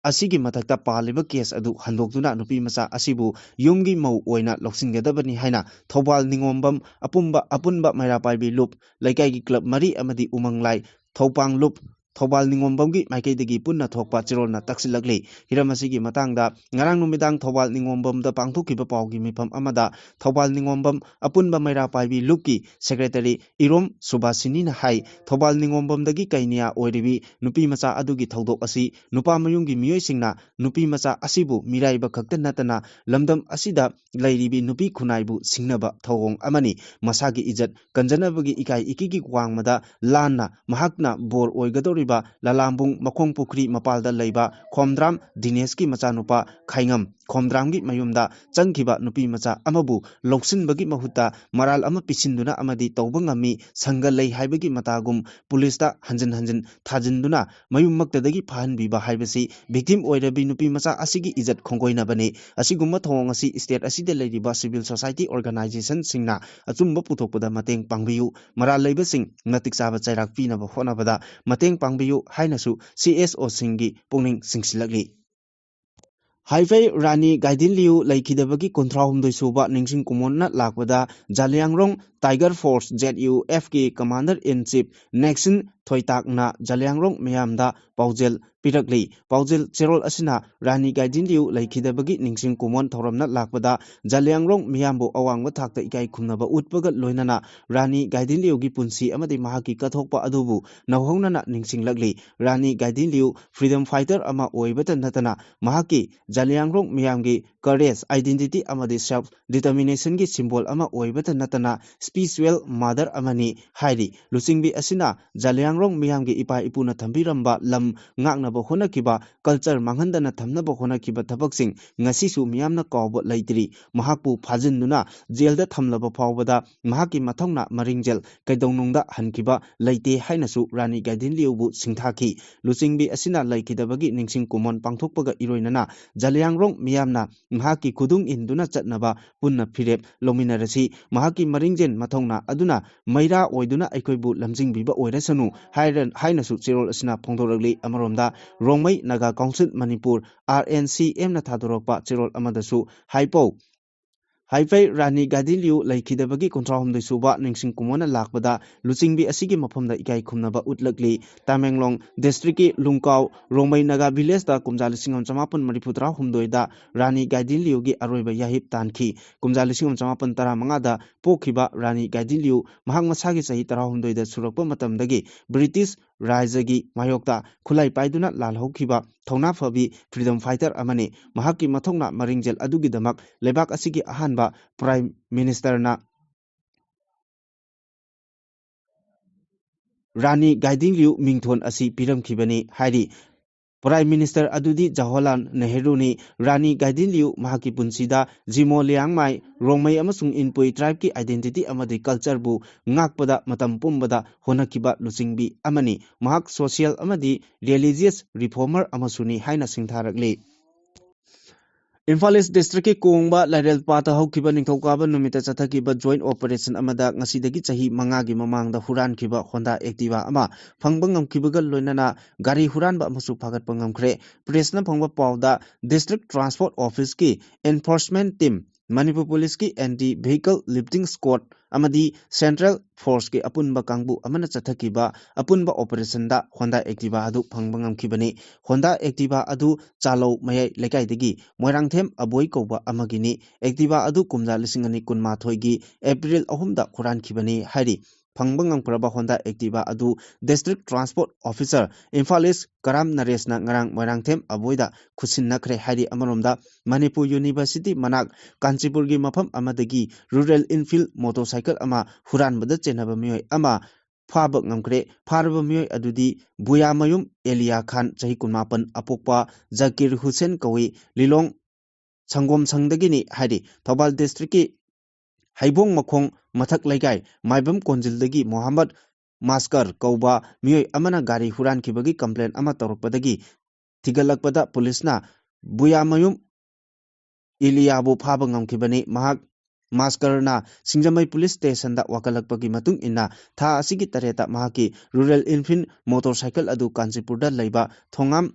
ꯑꯁꯤꯒꯤ ꯃꯊꯛꯇ ꯄꯥꯜꯂꯤꯕ case ꯑꯗꯨ ꯍꯟꯗꯣꯛꯇꯨꯅ ꯅꯨꯄꯤ ꯃꯆꯥ ꯑꯁꯤꯕꯨ ꯌꯨꯝꯒꯤ ꯃꯧ ꯑꯣꯏꯅ ꯂꯧꯁꯤꯟꯒꯗꯕꯅꯤ ꯍꯥꯏꯅ ꯊꯧꯕꯥꯜ ꯅꯤꯉꯣꯝꯕꯝ ꯑꯄꯨꯝꯕ, ꯑꯄꯨꯟꯕ ꯃꯩꯔꯥ ꯄꯥꯏꯕꯤ ꯂꯨꯞ, ꯂꯩꯀꯥꯏꯒꯤ club ꯃꯔꯤ ꯑꯃꯗꯤ ꯎꯃꯪ ꯂꯥꯏ, ꯊꯧꯄꯥꯡ ꯂꯨꯞ, ꯊꯧꯕꯥꯜ ꯅꯤꯉꯣꯝꯕꯝꯒꯤ ꯃꯥꯏꯀꯩꯗꯒꯤ ꯄꯨꯟꯅ ꯊꯣꯛꯄ ꯆꯦꯔꯣꯜꯅ ꯇꯛꯁꯤꯜꯂꯛꯂꯤ꯫ ꯍꯤꯔꯝ ꯑꯁꯤꯒꯤ ꯃꯇꯥꯡꯗ ꯉꯔꯥꯡ ꯅꯨꯃꯤꯗꯥꯡ ꯊꯧꯕꯥꯜ ꯅꯤꯉꯣꯝꯕꯝꯗ ꯄꯥꯡꯊꯣꯛꯈꯤꯕ ꯄꯥꯎꯒꯤ ꯃꯤꯐꯝ ꯑꯃꯗ ꯊꯧꯕꯥꯜ ꯅꯤꯉꯣꯝꯕꯝ ꯑꯄꯨꯟꯕ ꯃꯩꯔꯥ ꯄꯥꯏꯕꯤ ꯂꯨꯞꯀꯤ secretary ꯏꯔꯣꯝ ꯁꯨꯕꯥꯁꯤꯅꯤꯅ ꯍꯥꯏ, ꯊꯧꯕꯥꯜ ꯅꯤꯉꯣꯝꯕꯝꯗꯒꯤ ꯀꯩꯅꯤꯌꯥ ꯑꯣꯏꯔꯤꯕꯤ ꯅꯨꯄꯤ ꯃꯆꯥ ꯑꯗꯨꯒꯤ ꯊꯧꯗꯣꯛ ꯑꯁꯤ ꯅꯨꯄꯥ ꯃꯌꯨꯝꯒꯤ ꯃꯤꯑꯣꯏꯁꯤꯡꯅ ꯅꯨꯄꯤ ꯃꯆꯥ ꯑꯁꯤꯕꯨ ꯃꯤꯔꯥꯏꯕ ꯈꯛꯇ ꯅꯠꯇꯅ ꯂꯝꯗꯝ ꯑꯁꯤꯗ ꯂꯩꯔꯤꯕꯤ ꯅꯨꯄꯤ ꯈꯨꯟꯅꯥꯏꯕꯨ ꯁꯤꯡꯅꯕ ꯊꯧꯑꯣꯡ ꯑꯃꯅꯤ꯫ ꯃꯁꯥꯒꯤ ꯏꯖꯠ ꯀꯟꯖꯅꯕꯒꯤ ꯏꯀꯥꯏ ꯏꯀꯤꯒꯤ ꯋꯥꯡꯃꯗ ꯂꯥꯟꯅ ꯃꯍꯥꯛꯅ ꯕꯣꯔ ꯑꯣꯏꯒꯗꯧꯔꯤꯕ ꯂꯥꯂꯥꯝꯕꯨꯡ ꯃꯈꯣꯡ ꯄꯨꯈ꯭ꯔꯤ ꯃꯄꯥꯜꯗ ꯂꯩꯕ ꯈꯣꯝꯗ꯭ꯔꯥꯝ ꯗꯤꯅꯦꯁꯀꯤ ꯃꯆꯥꯅꯨꯄꯥ ꯈꯥꯏꯉꯝ ꯈꯣꯝꯗ꯭ꯔꯥꯝꯒꯤ ꯃꯌꯨꯝꯗ ꯆꯪꯈꯤꯕ ꯅꯨꯄꯤ ꯃꯆꯥ ꯑꯃꯕꯨ ꯂꯧꯁꯤꯟꯕꯒꯤ ꯃꯍꯨꯠꯇ ꯃꯔꯥꯜ ꯑꯃ ꯄꯤꯁꯤꯟꯗꯨꯅ ꯑꯃꯗꯤ ꯇꯧꯕ ꯉꯝꯃꯤ, ꯁꯪꯒ ꯂꯩ ꯍꯥꯏꯕꯒꯤ ꯃꯇꯥꯒꯨꯝ ꯄꯨꯂꯤꯁꯇ ꯍꯟꯖꯤꯟ ꯍꯟꯖꯤꯟ ꯊꯥꯖꯤꯟꯗꯨꯅ ꯃꯌꯨꯝꯃꯛꯇꯗꯒꯤ ꯐꯥꯍꯟꯕꯤꯕ ꯍꯥꯏꯕꯁꯤ victim ꯑꯣꯏꯔꯕꯤ ꯅꯨꯄꯤ ꯃꯆꯥ ꯑꯁꯤꯒꯤ ꯏꯖꯠ ꯈꯣꯡꯒꯣꯏꯅꯕꯅꯤ꯫ ꯑꯁꯤꯒꯨꯝꯕ ꯊꯧꯑꯣꯡ ꯑꯁꯤ state ꯑꯁꯤꯗ ꯂꯩꯔꯤꯕ civil society organizationꯁꯤꯡꯅ ꯑꯆꯨꯝꯕ ꯄꯨꯊꯣꯛꯄꯗ ꯃꯇꯦꯡ ꯄꯥꯡꯕꯤꯌꯨ꯫ ꯃꯔꯥꯜ ꯂꯩꯕꯁꯤꯡ ꯃꯇꯤꯛ ꯆꯥꯕ ꯆꯩꯔꯥꯛ ꯄꯤꯅꯕ ꯍꯣꯠꯅꯕꯗ ꯃꯇꯦꯡ ꯄꯥꯡꯕꯤꯌꯨ ꯍꯥꯏꯅꯁꯨ CSOꯁꯤꯡꯒꯤ ꯄꯨꯛꯅꯤꯡ ꯆꯤꯡꯁꯤꯜꯂꯛꯂꯤ꯫ ꯍꯥꯏꯐꯩ ꯔꯥꯅꯤ ꯒꯥꯏꯗꯤꯟ ꯂꯤꯌꯨ ꯂꯩꯈꯤꯗꯕꯒꯤ ꯀꯨꯟꯊ꯭ꯔꯥ ꯍꯨꯝꯗꯣꯏ ꯁꯨꯕ ꯅꯤꯡꯁꯤꯡ ꯀꯨꯝꯑꯣꯟꯅ ꯂꯥꯛꯄꯗ ꯖꯥꯂꯤꯌꯥꯡꯔꯣꯡ Tiger Force, ZUFꯀꯤ Commander in Chief ꯅꯦꯛꯁꯤꯟ ꯊꯣꯏꯇꯥꯛꯅ ꯖꯥꯂꯤꯌꯥꯡꯔꯣꯡ ꯃꯤꯌꯥꯝꯗ ꯄꯥꯎꯖꯦꯜ ꯄꯤꯔꯛꯂꯤ꯫ ꯄꯥꯎꯖꯦꯜ ꯆꯦꯔꯣꯜ ꯑꯁꯤꯅ ꯔꯥꯅꯤ ꯒꯥꯏꯗꯤꯟ ꯂꯤꯌꯨ ꯂꯩꯈꯤꯗꯕꯒꯤ ꯅꯤꯡꯁꯤꯡ ꯀꯨꯝꯑꯣꯟ ꯊꯧꯔꯝꯅ ꯂꯥꯛꯄꯗ ꯖꯥꯂꯤꯌꯥꯡꯔꯣꯡ ꯃꯤꯌꯥꯝꯕꯨ ꯑꯋꯥꯡꯕ ꯊꯥꯛꯇ ꯏꯀꯥꯏ ꯈꯨꯝꯅꯕ ꯎꯠꯄꯒ ꯂꯣꯏꯅꯅ ꯔꯥꯅꯤ ꯒꯥꯏꯗꯤꯟ ꯂꯤꯌꯨꯒꯤ ꯄꯨꯟꯁꯤ ꯑꯃꯗꯤ ꯃꯍꯥꯛꯀꯤ ꯀꯠꯊꯣꯛꯄ ꯑꯗꯨꯕꯨ ꯅꯧꯍꯧꯅꯅ ꯅꯤꯡꯁꯤꯡꯂꯛꯂꯤ꯫ ꯔꯥꯅꯤ ꯒꯥꯏꯗꯤꯟ ꯂꯤꯌꯨ freedom fighter ꯑꯃ ꯑꯣꯏꯕꯇ ꯅꯠꯇꯅ ꯃꯍꯥꯛꯀꯤ ꯖꯥꯂꯤꯌꯥꯡꯔꯣꯡ ꯃꯤꯌꯥꯝꯒꯤ courage, identity ꯑꯃꯗꯤ self determinationꯒꯤ symbol ꯑꯃ ꯑꯣꯏꯕꯇ ꯅꯠꯇꯅ spiritual mother ꯑꯃꯅꯤ ꯍꯥꯏꯔꯤ꯫ ꯂꯨꯆꯤꯡꯕꯤ ꯑꯁꯤꯅ ꯖꯥꯂꯤꯌꯥꯡꯔꯣꯡ ꯃꯤꯌꯥꯝꯒꯤ ꯏꯄꯥ ꯏꯄꯨꯅ ꯊꯝꯕꯤꯔꯝꯕ ꯂꯝ ꯉꯥꯛꯅꯕ ꯍꯣꯠꯅꯈꯤꯕ, culture ꯃꯥꯡꯍꯟꯗꯅ ꯊꯝꯅꯕ ꯍꯣꯠꯅꯈꯤꯕ ꯊꯕꯛꯁꯤꯡ ꯉꯁꯤꯁꯨ ꯃꯤꯌꯥꯝꯅ ꯀꯥꯎꯕ ꯂꯩꯇ꯭ꯔꯤ꯫ ꯃꯍꯥꯛꯄꯨ ꯐꯥꯖꯤꯟꯗꯨꯅ ꯖꯦꯜꯗ ꯊꯝꯂꯕ ꯐꯥꯎꯕꯗ ꯃꯍꯥꯛꯀꯤ ꯃꯊꯧꯅꯥ ꯃꯔꯤꯡꯖꯦꯜ ꯀꯩꯗꯧꯅꯨꯡꯗ ꯍꯟꯈꯤꯕ ꯂꯩꯇꯦ ꯍꯥꯏꯅꯁꯨ ꯔꯥꯅꯤ ꯒꯥꯏꯗꯤꯟ ꯂꯤꯌꯨꯕꯨ ꯁꯤꯡꯊꯥꯈꯤ꯫ ꯂꯨꯆꯤꯡꯕꯤ ꯑꯁꯤꯅ ꯂꯩꯈꯤꯗꯕꯒꯤ ꯅꯤꯡꯁꯤꯡ ꯀꯨꯝꯑꯣꯟ ꯄꯥꯡꯊꯣꯛꯄꯒ ꯏꯔꯣꯏꯅꯅ ꯖꯥꯂꯤꯌꯥꯡꯔꯣꯡ ꯃꯤꯌꯥꯝꯅ ꯃꯍꯥꯛꯀꯤ ꯈꯨꯗꯨꯡ ꯏꯟꯗꯨꯅ ꯆꯠꯅꯕ ꯄꯨꯟꯅ ꯐꯤꯔꯦꯞ ꯂꯧꯃꯤꯟꯅꯔꯁꯤ꯫ ꯃꯍꯥꯛꯀꯤ ꯃꯔꯤꯡꯖꯦꯜ ꯃꯊꯧꯅꯥ ꯑꯗꯨꯅ ꯃꯩꯔꯥ ꯑꯣꯏꯗꯨꯅ ꯑꯩꯈꯣꯏꯕꯨ ꯂꯝꯖꯤꯡꯕꯤꯕ ꯑꯣꯏꯔꯁꯅꯨ ꯍꯥꯏꯔ-, ꯍꯥꯏꯅꯁꯨ ꯆꯦꯔꯣꯜ ꯑꯁꯤꯅ ꯐꯣꯡꯗꯣꯔꯛꯂꯤ꯫ ꯑꯃꯔꯣꯝꯗ ꯔꯣꯡꯃꯩ ꯅꯥꯒꯥ ꯀꯥꯎꯟꯁꯤꯜ ꯃꯅꯤꯄꯨꯔ, RNCMꯅ ꯊꯥꯗꯣꯔꯛꯄ ꯆꯦꯔꯣꯜ ꯑꯃꯗꯁꯨ ꯍꯥꯏꯄꯧ ꯍꯥꯏꯐꯩ ꯔꯥꯅꯤ ꯒꯥꯏꯗꯤꯟ ꯂꯤꯌꯨ ꯂꯩꯈꯤꯗꯕꯒꯤ ꯀꯨꯟꯊ꯭ꯔꯥ ꯍꯨꯝꯗꯣꯏ ꯁꯨꯕ ꯅꯤꯡꯁꯤꯡ ꯀꯨꯝꯑꯣꯟꯅ ꯂꯥꯛꯄꯗ ꯂꯨꯆꯤꯡꯕꯤ ꯑꯁꯤꯒꯤ ꯃꯐꯝꯗ ꯏꯀꯥꯏ ꯈꯨꯝꯅꯕ ꯎꯠꯂꯛꯂꯤ꯫ ꯇꯃꯦꯡꯂꯣꯡ districtꯀꯤ ꯂꯨꯡꯀꯥꯎ ꯔꯣꯡꯃꯩ ꯅꯥꯒꯥ villageꯇ ꯀꯨꯝꯖꯥ ꯂꯤꯁꯤꯡ ꯑꯃ ꯆꯃꯥꯄꯟ ꯃꯔꯤꯐꯨ ꯇꯔꯥ ꯍꯨꯝꯗꯣꯏꯗ ꯔꯥꯅꯤ ꯒꯥꯏꯗꯤꯟ ꯂꯤꯌꯨꯒꯤ ꯑꯔꯣꯏꯕ ꯌꯥꯍꯤꯞ ꯇꯥꯟꯈꯤ꯫ ꯀꯨꯝꯖꯥ ꯂꯤꯁꯤꯡ ꯑꯃ ꯆꯃꯥꯄꯟ ꯇꯔꯥ ꯃꯉꯥꯗ ꯄꯣꯛꯈꯤꯕ ꯔꯥꯅꯤ ꯒꯥꯏꯗꯤꯟ ꯂꯤꯌꯨ ꯃꯍꯥꯛ ꯃꯁꯥꯒꯤ ꯆꯍꯤ ꯇꯔꯥꯍꯨꯝꯗꯣꯏꯗ ꯁꯨꯔꯛꯄ ꯃꯇꯝꯗꯒꯤ ꯕ꯭ꯔꯤꯇꯤꯁ ꯔꯥꯖ꯭ꯌꯒꯤ ꯃꯥꯌꯣꯛꯇ ꯈꯨꯠꯂꯥꯏ ꯄꯥꯏꯗꯨꯅ ꯂꯥꯜꯍꯧꯈꯤꯕ ꯊꯧꯅꯥ ꯐꯕꯤ freedom fighter ꯑꯃꯅꯤ꯫ ꯃꯍꯥꯛꯀꯤ ꯃꯊꯧꯅꯥ ꯃꯔꯤꯡꯖꯦꯜ ꯑꯗꯨꯒꯤꯗꯃꯛ ꯂꯩꯕꯥꯛ ꯑꯁꯤꯒꯤ ꯑꯍꯥꯟꯕ Prime Ministerꯅ ꯔꯥꯅꯤ ꯒꯥꯏꯗꯤꯟ ꯂꯤꯌꯨ ꯃꯤꯡꯊꯣꯟ ꯑꯁꯤ ꯄꯤꯔꯝꯈꯤꯕꯅꯤ ꯍꯥꯏꯔꯤ꯫ Prime Minister ꯑꯗꯨꯗꯤ ꯖꯋꯥꯍꯔꯂꯥꯜ ꯅꯦꯍꯔꯨꯅꯤ꯫ ꯔꯥꯅꯤ ꯒꯥꯏꯗꯤꯟ ꯂꯤꯌꯨ ꯃꯍꯥꯛꯀꯤ ꯄꯨꯟꯁꯤꯗ ꯖꯤꯃꯣ ꯂꯤꯌꯥꯡꯃꯥꯏ, ꯔꯣꯡꯃꯩ ꯑꯃꯁꯨꯡ ꯏꯟꯄꯨꯏ tribeꯀꯤ identity ꯑꯃꯗꯤ cultureꯕꯨ ꯉꯥꯛꯄꯗ ꯃꯇꯝ ꯄꯨꯝꯕꯗ ꯍꯣꯠꯅꯈꯤꯕ ꯂꯨꯆꯤꯡꯕꯤ ꯑꯃꯅꯤ꯫ ꯃꯍꯥꯛ social ꯑꯃꯗꯤ religious reformer ꯑꯃꯁꯨꯅꯤ ꯍꯥꯏꯅ ꯁꯤꯡꯊꯥꯔꯛꯂꯤ꯫ ꯏꯝꯐꯥꯜ East Districtꯀꯤ ꯀꯣꯡꯕ ꯂꯥꯏꯔꯦꯜ ꯄꯥꯠꯇ ꯍꯧꯈꯤꯕ ꯅꯤꯡꯊꯧꯀꯥꯕ ꯅꯨꯃꯤꯠꯇ ꯆꯠꯊꯈꯤꯕ joint operation ꯑꯃꯗ ꯉꯁꯤꯗꯒꯤ ꯆꯍꯤ ꯃꯉꯥꯒꯤ ꯃꯃꯥꯡꯗ ꯍꯨꯔꯥꯟꯈꯤꯕ Honda Activa ꯑꯃ ꯐꯪꯕ ꯉꯝꯈꯤꯕꯒ ꯂꯣꯏꯅꯅ ꯒꯥꯔꯤ ꯍꯨꯔꯥꯟꯕ ꯑꯃꯁꯨ ꯐꯥꯒꯠꯄ ꯉꯝꯈ꯭ꯔꯦ꯫ Pressꯅ ꯐꯪꯕ ꯄꯥꯎꯗ District Transport Officeꯀꯤ enforcement team, Manipur Policeꯀꯤ Anti Vehicle Lifting Squad ꯑꯃꯗꯤ Central Forceꯀꯤ ꯑꯄꯨꯟꯕ ꯀꯥꯡꯕꯨ ꯑꯃꯅ ꯆꯠꯊꯈꯤꯕ ꯑꯄꯨꯟꯕ operationꯗ Honda Activa ꯑꯗꯨ ꯐꯪꯕ ꯉꯝꯈꯤꯕꯅꯤ꯫ Honda Activa ꯑꯗꯨ ꯆꯥꯂꯧ ꯃꯌꯥꯏ ꯂꯩꯀꯥꯏꯗꯒꯤ ꯃꯣꯏꯔꯥꯡꯊꯦꯝ ꯑꯕꯣꯏ ꯀꯧꯕ ꯑꯃꯒꯤꯅꯤ꯫ Activa ꯑꯗꯨ ꯀꯨꯝꯖꯥ ꯂꯤꯁꯤꯡ ꯑꯅꯤ ꯀꯨꯟꯃꯥꯊꯣꯏꯒꯤ April ꯑꯍꯨꯝꯗ ꯍꯨꯔꯥꯟꯈꯤꯕꯅꯤ ꯍꯥꯏꯔꯤ꯫ ꯐꯪꯕ ꯉꯝꯈ꯭ꯔꯕ Honda Activa ꯑꯗꯨ District Transport Officer, Imphal East, ꯀꯔꯥꯝ ꯅꯔꯦꯁꯅ ꯉꯔꯥꯡ ꯃꯣꯏꯔꯥꯡꯊꯦꯝ ꯑꯕꯣꯏꯗ ꯈꯨꯠꯁꯤꯟꯅꯈ꯭ꯔꯦ ꯍꯥꯏꯔꯤ꯫ ꯑꯃꯔꯣꯝꯗ, ꯃꯅꯤꯄꯨꯔ University ꯃꯅꯥꯛ ꯀꯥꯟꯆꯤꯄꯨꯔꯒꯤ ꯃꯐꯝ ꯑꯃꯗꯒꯤ Royal Enfield motorcycle ꯑꯃ ꯍꯨꯔꯥꯟꯕꯗ ꯆꯦꯟꯅꯕ ꯃꯤꯑꯣꯏ ꯑꯃ ꯐꯥꯕ ꯉꯝꯈ꯭ꯔꯦ꯫ ꯐꯥꯔꯕ ꯃꯤꯑꯣꯏ ꯑꯗꯨꯗꯤ ꯕꯨꯌꯥꯃꯌꯨꯝ ꯑꯦꯂꯤꯌꯥ ꯈꯥꯟ, ꯆꯍꯤ ꯀꯨꯟꯃꯥꯄꯟ, ꯑꯄꯣꯛꯄ ꯖꯀꯤꯔ ꯍꯨꯁꯦꯟ ꯀꯧꯏ, ꯂꯤꯂꯣꯡ ꯁꯪꯒꯣꯝ ꯁꯪꯗꯒꯤꯅꯤ ꯍꯥꯏꯔꯤ꯫ ꯊꯧꯕꯥꯜ Districtꯀꯤ ꯍꯩꯕꯣꯡ ꯃꯈꯣꯡ ꯃꯊꯛ ꯂꯩꯀꯥꯏ ꯃꯥꯏꯕꯝ ꯀꯣꯟꯖꯤꯜꯗꯒꯤ ꯃꯣꯍꯝꯃꯗ ꯃꯥꯁꯀꯔ ꯀꯧꯕ ꯃꯤꯑꯣꯏ ꯑꯃꯅ ꯒꯥꯔꯤ ꯍꯨꯔꯥꯟꯈꯤꯕꯒꯤ complaint ꯑꯃ ꯇꯧꯔꯛꯄꯗꯒꯤ ꯊꯤꯒꯠꯂꯛꯄꯗ policeꯅ ꯕꯨꯌꯥꯃꯌꯨꯝ ꯏꯂꯤꯌꯥꯕꯨ ꯐꯥꯕ ꯉꯝꯈꯤꯕꯅꯤ꯫ ꯃꯍꯥꯛ ꯃꯥꯁꯀꯔꯅ ꯁꯤꯡꯖꯃꯩ Police Stationꯗ ꯋꯥꯀꯠꯂꯛꯄꯒꯤ ꯃꯇꯨꯡ ꯏꯟꯅ ꯊꯥ ꯑꯁꯤꯒꯤ ꯇꯔꯦꯠꯇ ꯃꯍꯥꯛꯀꯤ Royal Enfield motorcycle ꯑꯗꯨ ꯀꯥꯟꯆꯤꯄꯨꯔꯗ ꯂꯩꯕ ꯊꯣꯉꯥꯝ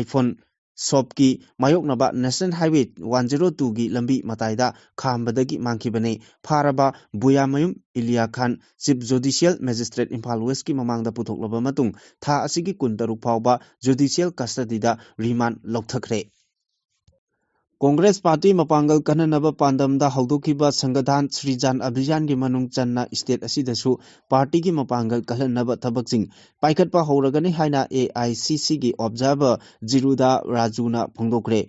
iPhone shopꯀꯤ ꯃꯥꯌꯣꯛꯅꯕ National Highway one zero twoꯒꯤ ꯂꯝꯕꯤ ꯃꯇꯥꯏꯗ ꯈꯥꯝꯕꯗꯒꯤ ꯃꯥꯡꯈꯤꯕꯅꯤ꯫ ꯐꯥꯔꯕ ꯕꯨꯌꯥꯃꯌꯨꯝ ꯏꯂꯤꯌꯥ ꯈꯥꯟ Chief Judicial Magistrate ꯏꯝꯐꯥꯜ Westꯀꯤ ꯃꯃꯥꯡꯗ ꯄꯨꯊꯣꯛꯂꯕ ꯃꯇꯨꯡ ꯊꯥ ꯑꯁꯤꯒꯤ ꯀꯨꯟꯇꯔꯨꯛ ꯐꯥꯎꯕ judicial custodyꯗ remand ꯂꯧꯊꯈ꯭ꯔꯦ꯫ Congress party ꯃꯄꯥꯡꯒꯜ ꯀꯟꯅꯅꯕ ꯄꯥꯟꯗꯝꯗ ꯍꯧꯗꯣꯛꯈꯤꯕ Sangathan Srijan Abhiyanꯒꯤ ꯃꯅꯨꯡ ꯆꯟꯅ state ꯑꯁꯤꯗꯁꯨ partyꯒꯤ ꯃꯄꯥꯡꯒꯜ ꯀꯜꯍꯟꯅꯕ ꯊꯕꯛꯁꯤꯡ ꯄꯥꯏꯈꯠꯄ ꯍꯧꯔꯒꯅꯤ ꯍꯥꯏꯅ AICCꯒꯤ observer ꯖꯤꯔꯨꯗꯥ ꯔꯥꯖꯨꯅ ꯐꯣꯡꯗꯣꯛꯈ꯭ꯔꯦ꯫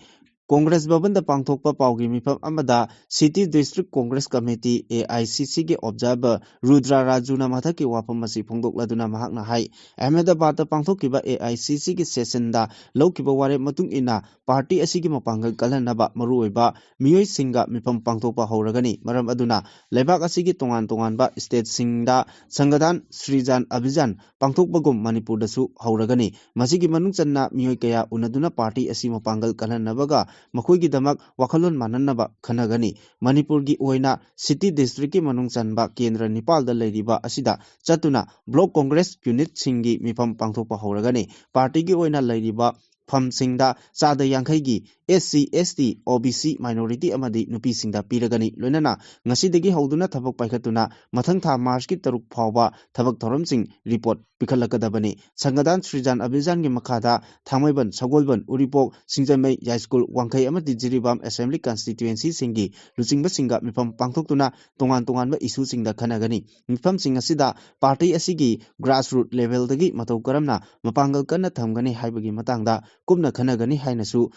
ꯀꯣꯡꯒ꯭ꯔꯦꯁ ꯚꯕꯟꯗ ꯄꯥꯡꯊꯣꯛꯄ ꯄꯥꯎꯒꯤ ꯃꯤꯐꯝ ꯑꯃꯗ City District Congress Committee, A I C C, ꯒꯤ observer ꯔꯨꯗ꯭ꯔ ꯔꯥꯖꯨꯅ ꯃꯊꯛꯀꯤ ꯋꯥꯐꯝ ꯑꯁꯤ ꯐꯣꯡꯗꯣꯛꯂꯗꯨꯅ ꯃꯍꯥꯛꯅ ꯍꯥꯏ, ꯑꯍꯃꯦꯗꯕꯥꯗꯇ ꯄꯥꯡꯊꯣꯛꯈꯤꯕ A I C C ꯒꯤ session ꯗ ꯂꯧꯈꯤꯕ ꯋꯥꯔꯦꯞ ꯃꯇꯨꯡ ꯏꯟꯅ party ꯑꯁꯤꯒꯤ ꯃꯄꯥꯡꯒꯜ ꯀꯜꯍꯟꯅꯕ ꯃꯔꯨꯑꯣꯏꯕ ꯃꯤꯑꯣꯏꯁꯤꯡꯒ ꯃꯤꯐꯝ ꯄꯥꯡꯊꯣꯛꯄ ꯍꯧꯔꯒꯅꯤ꯫ ꯃꯔꯝ ꯑꯗꯨꯅ ꯂꯩꯕꯥꯛ ꯑꯁꯤꯒꯤ ꯇꯣꯉꯥꯟ ꯇꯣꯉꯥꯟꯕ state ꯁꯤꯡꯗ ꯁꯪꯒꯗꯥꯟ ꯁ꯭ꯔꯤꯖꯥꯟ ꯑꯚꯤꯖꯥꯟ ꯄꯥꯡꯊꯣꯛꯄꯒꯨꯝ ꯃꯅꯤꯄꯨꯔꯗꯁꯨ ꯍꯧꯔꯒꯅꯤ꯫ ꯃꯁꯤꯒꯤ ꯃꯅꯨꯡ ꯆꯟꯅ ꯃꯤꯑꯣꯏ ꯀꯌꯥ ꯎꯅꯗꯨꯅ party ꯑꯁꯤ ꯃꯄꯥꯡꯒꯜ ꯀꯜꯍꯟꯅꯕꯒ ꯃꯈꯣꯏꯒꯤꯗꯃꯛ ꯋꯥꯈꯜꯂꯣꯟ ꯃꯥꯟꯅꯅꯕ ꯈꯟꯅꯒꯅꯤ꯫ ꯃꯅꯤꯄꯨꯔꯒꯤ ꯑꯣꯏꯅ City District ꯀꯤ ꯃꯅꯨꯡ ꯆꯟꯕ ꯀꯦꯟꯗ꯭ꯔ ꯅꯤꯄꯥꯜꯗ ꯂꯩꯔꯤꯕ ꯑꯁꯤꯗ ꯆꯠꯇꯨꯅ block congress unit ꯁꯤꯡꯒꯤ ꯃꯤꯐꯝ ꯄꯥꯡꯊꯣꯛꯄ ꯍꯧꯔꯒꯅꯤ꯫ Party ꯒꯤ ꯑꯣꯏꯅ ꯂꯩꯔꯤꯕ ꯐꯝꯁꯤꯡꯗ ꯆꯥꯗ ꯌꯥꯡꯈꯩꯒꯤ S C, S T, O B C, minority ꯑꯃꯗꯤ ꯅꯨꯄꯤꯁꯤꯡꯗ ꯄꯤꯔꯒꯅꯤ꯫ ꯂꯣꯏꯅꯅ ꯉꯁꯤꯗꯒꯤ ꯍꯧꯗꯨꯅ ꯊꯕꯛ ꯄꯥꯏꯈꯠꯇꯨꯅ ꯃꯊꯪ ꯊꯥ March ꯀꯤ ꯇꯔꯨꯛ ꯐꯥꯎꯕ ꯊꯕꯛ ꯊꯧꯔꯝꯁꯤꯡ report ꯄꯤꯈꯠꯂꯛꯀꯗꯕꯅꯤ꯫ ꯁꯪꯒꯗꯥꯟ ꯁ꯭ꯔꯤꯖꯥꯟ ꯑꯚꯤꯖꯥꯟꯒꯤ ꯃꯈꯥꯗ ꯊꯥꯡꯃꯩꯕꯟ, ꯁꯒꯣꯜꯕꯟ, ꯎꯔꯤꯄꯣꯛ, ꯁꯤꯡꯖꯃꯩ, ꯌꯥꯏꯁ꯭ꯀꯨꯜ, ꯋꯥꯡꯈꯩ ꯑꯃꯗꯤ ꯖꯤꯔꯤꯕꯥꯝ assembly constituency ꯁꯤꯡꯒꯤ ꯂꯨꯆꯤꯡꯕꯁꯤꯡꯒ ꯃꯤꯐꯝ ꯄꯥꯡꯊꯣꯛꯇꯨꯅ ꯇꯣꯉꯥꯟ ꯇꯣꯉꯥꯟꯕ issue ꯁꯤꯡꯗ ꯈꯟꯅꯒꯅꯤ꯫ ꯃꯤꯐꯝꯁꯤꯡ ꯑꯁꯤꯗ party ꯑꯁꯤꯒꯤ grassroot level ꯗꯒꯤ ꯃꯇꯧ ꯀꯔꯝꯅ ꯃꯄꯥꯡꯒꯜ ꯀꯟꯅ ꯊꯝꯒꯅꯤ ꯍꯥꯏꯕꯒꯤ ꯃꯇꯥꯡꯗ ꯀꯨꯞꯅ ꯈꯟꯅꯒꯅꯤ ꯍꯥꯏꯅꯁꯨ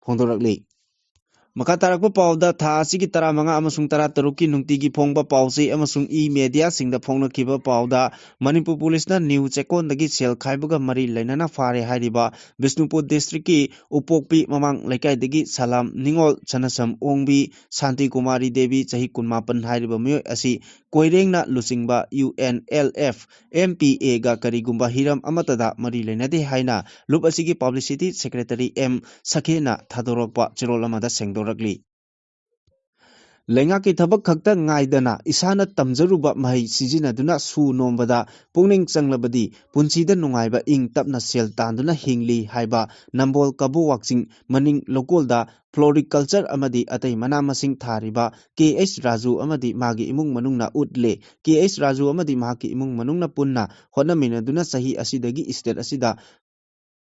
ꯐꯣꯡꯗꯣꯔꯛꯂꯤ꯫ ꯃꯈꯥ ꯇꯥꯔꯛꯄ ꯄꯥꯎꯗ, ꯊꯥ ꯑꯁꯤꯒꯤ ꯇꯔꯥꯃꯉꯥ ꯑꯃꯁꯨꯡ ꯇꯔꯥꯇꯔꯨꯛꯀꯤ ꯅꯨꯡꯇꯤꯒꯤ ꯐꯣꯡꯕ ꯄꯥꯎ ꯆꯦ ꯑꯃꯁꯨꯡ e-media ꯁꯤꯡꯗ ꯐꯣꯡꯂꯛꯈꯤꯕ ꯄꯥꯎꯗ, ꯃꯅꯤꯄꯨꯔ ꯄꯨꯂꯤꯁꯅ ꯅ꯭ꯌꯨ ꯆꯦꯛꯀꯣꯟꯗꯒꯤ ꯁꯦꯜ ꯈꯥꯏꯕꯒ ꯃꯔꯤ ꯂꯩꯅꯅ ꯐꯥꯔꯦ ꯍꯥꯏꯔꯤꯕ ꯕꯤꯁꯅꯨꯄꯨꯔ district ꯀꯤ ꯎꯄꯣꯛꯄꯤ ꯃꯃꯥꯡ ꯂꯩꯀꯥꯏꯗꯒꯤ ꯁꯂꯥꯝ ꯅꯤꯉꯣꯜ ꯁꯅꯁꯝ ꯑꯣꯡꯕꯤ ꯁꯥꯟꯇꯤ ꯀꯨꯃꯥꯔꯤ ꯗꯦꯕꯤ, ꯆꯍꯤ ꯀꯨꯟꯃꯥꯄꯟ ꯍꯥꯏꯔꯤꯕ ꯃꯤꯑꯣꯏ ꯑꯁꯤ ꯀꯣꯏꯔꯦꯡꯅ ꯂꯨꯆꯤꯡꯕ U N L F M P A ꯒ ꯀꯔꯤꯒꯨꯝꯕ ꯍꯤꯔꯝ ꯑꯃꯠꯇꯗ ꯃꯔꯤ ꯂꯩꯅꯗꯦ ꯍꯥꯏꯅ ꯂꯨꯞ ꯑꯁꯤꯒꯤ publicity secretary M ꯁꯈꯦꯅ ꯊꯥꯗꯣꯔꯛꯄ ꯆꯦꯔꯣꯜ ꯑꯃꯗ ꯁꯦꯡꯗꯣꯔꯛꯂꯤ꯫ ꯂꯩꯉꯥꯛꯀꯤ ꯊꯕꯛ ꯈꯛꯇ ꯉꯥꯏꯗꯅ ꯏꯁꯥꯅ ꯇꯝꯖꯔꯨꯕ ꯃꯍꯩ ꯁꯤꯖꯤꯟꯅꯗꯨꯅ ꯁꯨ ꯅꯣꯝꯕꯗ ꯄꯨꯛꯅꯤꯡ ꯆꯪꯂꯕꯗꯤ ꯄꯨꯟꯁꯤꯗ ꯅꯨꯡꯉꯥꯏꯕ ꯏꯪ ꯇꯞꯅ ꯁꯦꯜ ꯇꯥꯟꯗꯨꯅ ꯍꯤꯡꯂꯤ ꯍꯥꯏꯕ ꯅꯝꯕꯣꯜ ꯀꯕꯣ ꯋꯥꯛꯆꯤꯡ ꯃꯅꯤꯡ ꯂꯧꯀꯣꯜꯗ floriculture ꯑꯃꯗꯤ ꯑꯇꯩ ꯃꯅꯥ ꯃꯁꯤꯡ ꯊꯥꯔꯤꯕ K H ꯔꯥꯖꯨ ꯑꯃꯗꯤ ꯃꯍꯥꯛꯀꯤ ꯏꯃꯨꯡ ꯃꯅꯨꯡꯅ ꯎꯠꯂꯦ꯫ K H ꯔꯥꯖꯨ ꯑꯃꯗꯤ ꯃꯍꯥꯛꯀꯤ ꯏꯃꯨꯡ ꯃꯅꯨꯡꯅ ꯄꯨꯟꯅ ꯍꯣꯠꯅꯃꯤꯟꯅꯗꯨꯅ ꯆꯍꯤ ꯑꯁꯤꯗꯒꯤ state ꯑꯁꯤꯗ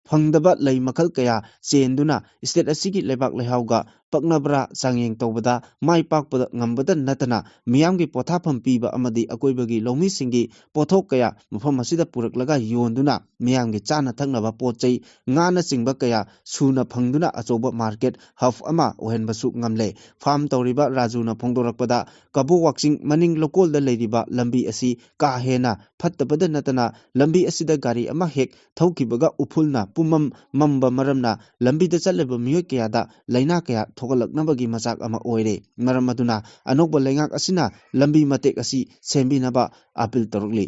ꯐꯪꯗꯕ ꯂꯩ ꯃꯈꯜ ꯀꯌꯥ ꯆꯦꯟꯗꯨꯅ state ꯑꯁꯤꯒꯤ ꯂꯩꯕꯥꯛ ꯂꯩꯍꯥꯎꯒ ꯄꯛꯅꯕ꯭ꯔꯥ ꯆꯥꯡꯌꯦꯡ ꯇꯧꯕꯗ ꯃꯥꯏ ꯄꯥꯛꯄꯗ ꯉꯝꯕꯗ ꯅꯠꯇꯅ ꯃꯤꯌꯥꯝꯒꯤ ꯄꯣꯊꯥꯐꯝ ꯄꯤꯕ ꯑꯃꯗꯤ ꯑꯀꯣꯏꯕꯒꯤ ꯂꯧꯃꯤꯁꯤꯡꯒꯤ ꯄꯣꯠꯊꯣꯛ ꯀꯌꯥ ꯃꯐꯝ ꯑꯁꯤꯗ ꯄꯨꯔꯛꯂꯒ ꯌꯣꯟꯗꯨꯅ ꯃꯤꯌꯥꯝꯒꯤ ꯆꯥꯅ ꯊꯛꯅꯕ ꯄꯣꯠ ꯆꯩ, ꯉꯥꯅꯆꯤꯡꯕ ꯀꯌꯥ ꯁꯨꯅ ꯐꯪꯗꯨꯅ ꯑꯆꯧꯕ market hub ꯑꯃ ꯑꯣꯏꯍꯟꯕꯁꯨ ꯉꯝꯂꯦ꯫ Farm ꯇꯧꯔꯤꯕ ꯔꯥꯖꯨꯅ ꯐꯣꯡꯗꯣꯔꯛꯄꯗ, ꯀꯕꯣꯛ ꯋꯥꯛꯆꯤꯡ ꯃꯅꯤꯡ ꯂꯣꯀꯣꯜꯗ ꯂꯩꯔꯤꯕ ꯂꯝꯕꯤ ꯑꯁꯤ ꯀꯥ ꯍꯦꯟꯅ ꯐꯠꯇꯕꯗ ꯅꯠꯇꯅ ꯂꯝꯕꯤ ꯑꯁꯤꯗ ꯒꯥꯔꯤ ꯑꯃ ꯍꯦꯛ ꯊꯧꯈꯤꯕꯒ ꯎꯐꯨꯜꯅ ꯄꯨꯝꯃꯝ ꯃꯝꯕ ꯃꯔꯝꯅ ꯂꯝꯕꯤꯗ ꯆꯠꯂꯤꯕ ꯃꯤꯑꯣꯏ ꯀꯌꯥꯗ ꯂꯥꯏꯅꯥ ꯀꯌꯥ ꯊꯣꯛꯍꯜꯂꯛꯅꯕꯒꯤ ꯃꯆꯥꯛ ꯑꯃ ꯑꯣꯏꯔꯦ꯫ ꯃꯔꯝ ꯑꯗꯨꯅ ꯑꯅꯧꯕ ꯂꯩꯉꯥꯛ ꯑꯁꯤꯅ ꯂꯝꯕꯤ ꯃꯇꯦꯛ ꯑꯁꯤ ꯁꯦꯝꯕꯤꯅꯕ appeal ꯇꯧꯔꯛꯂꯤ꯫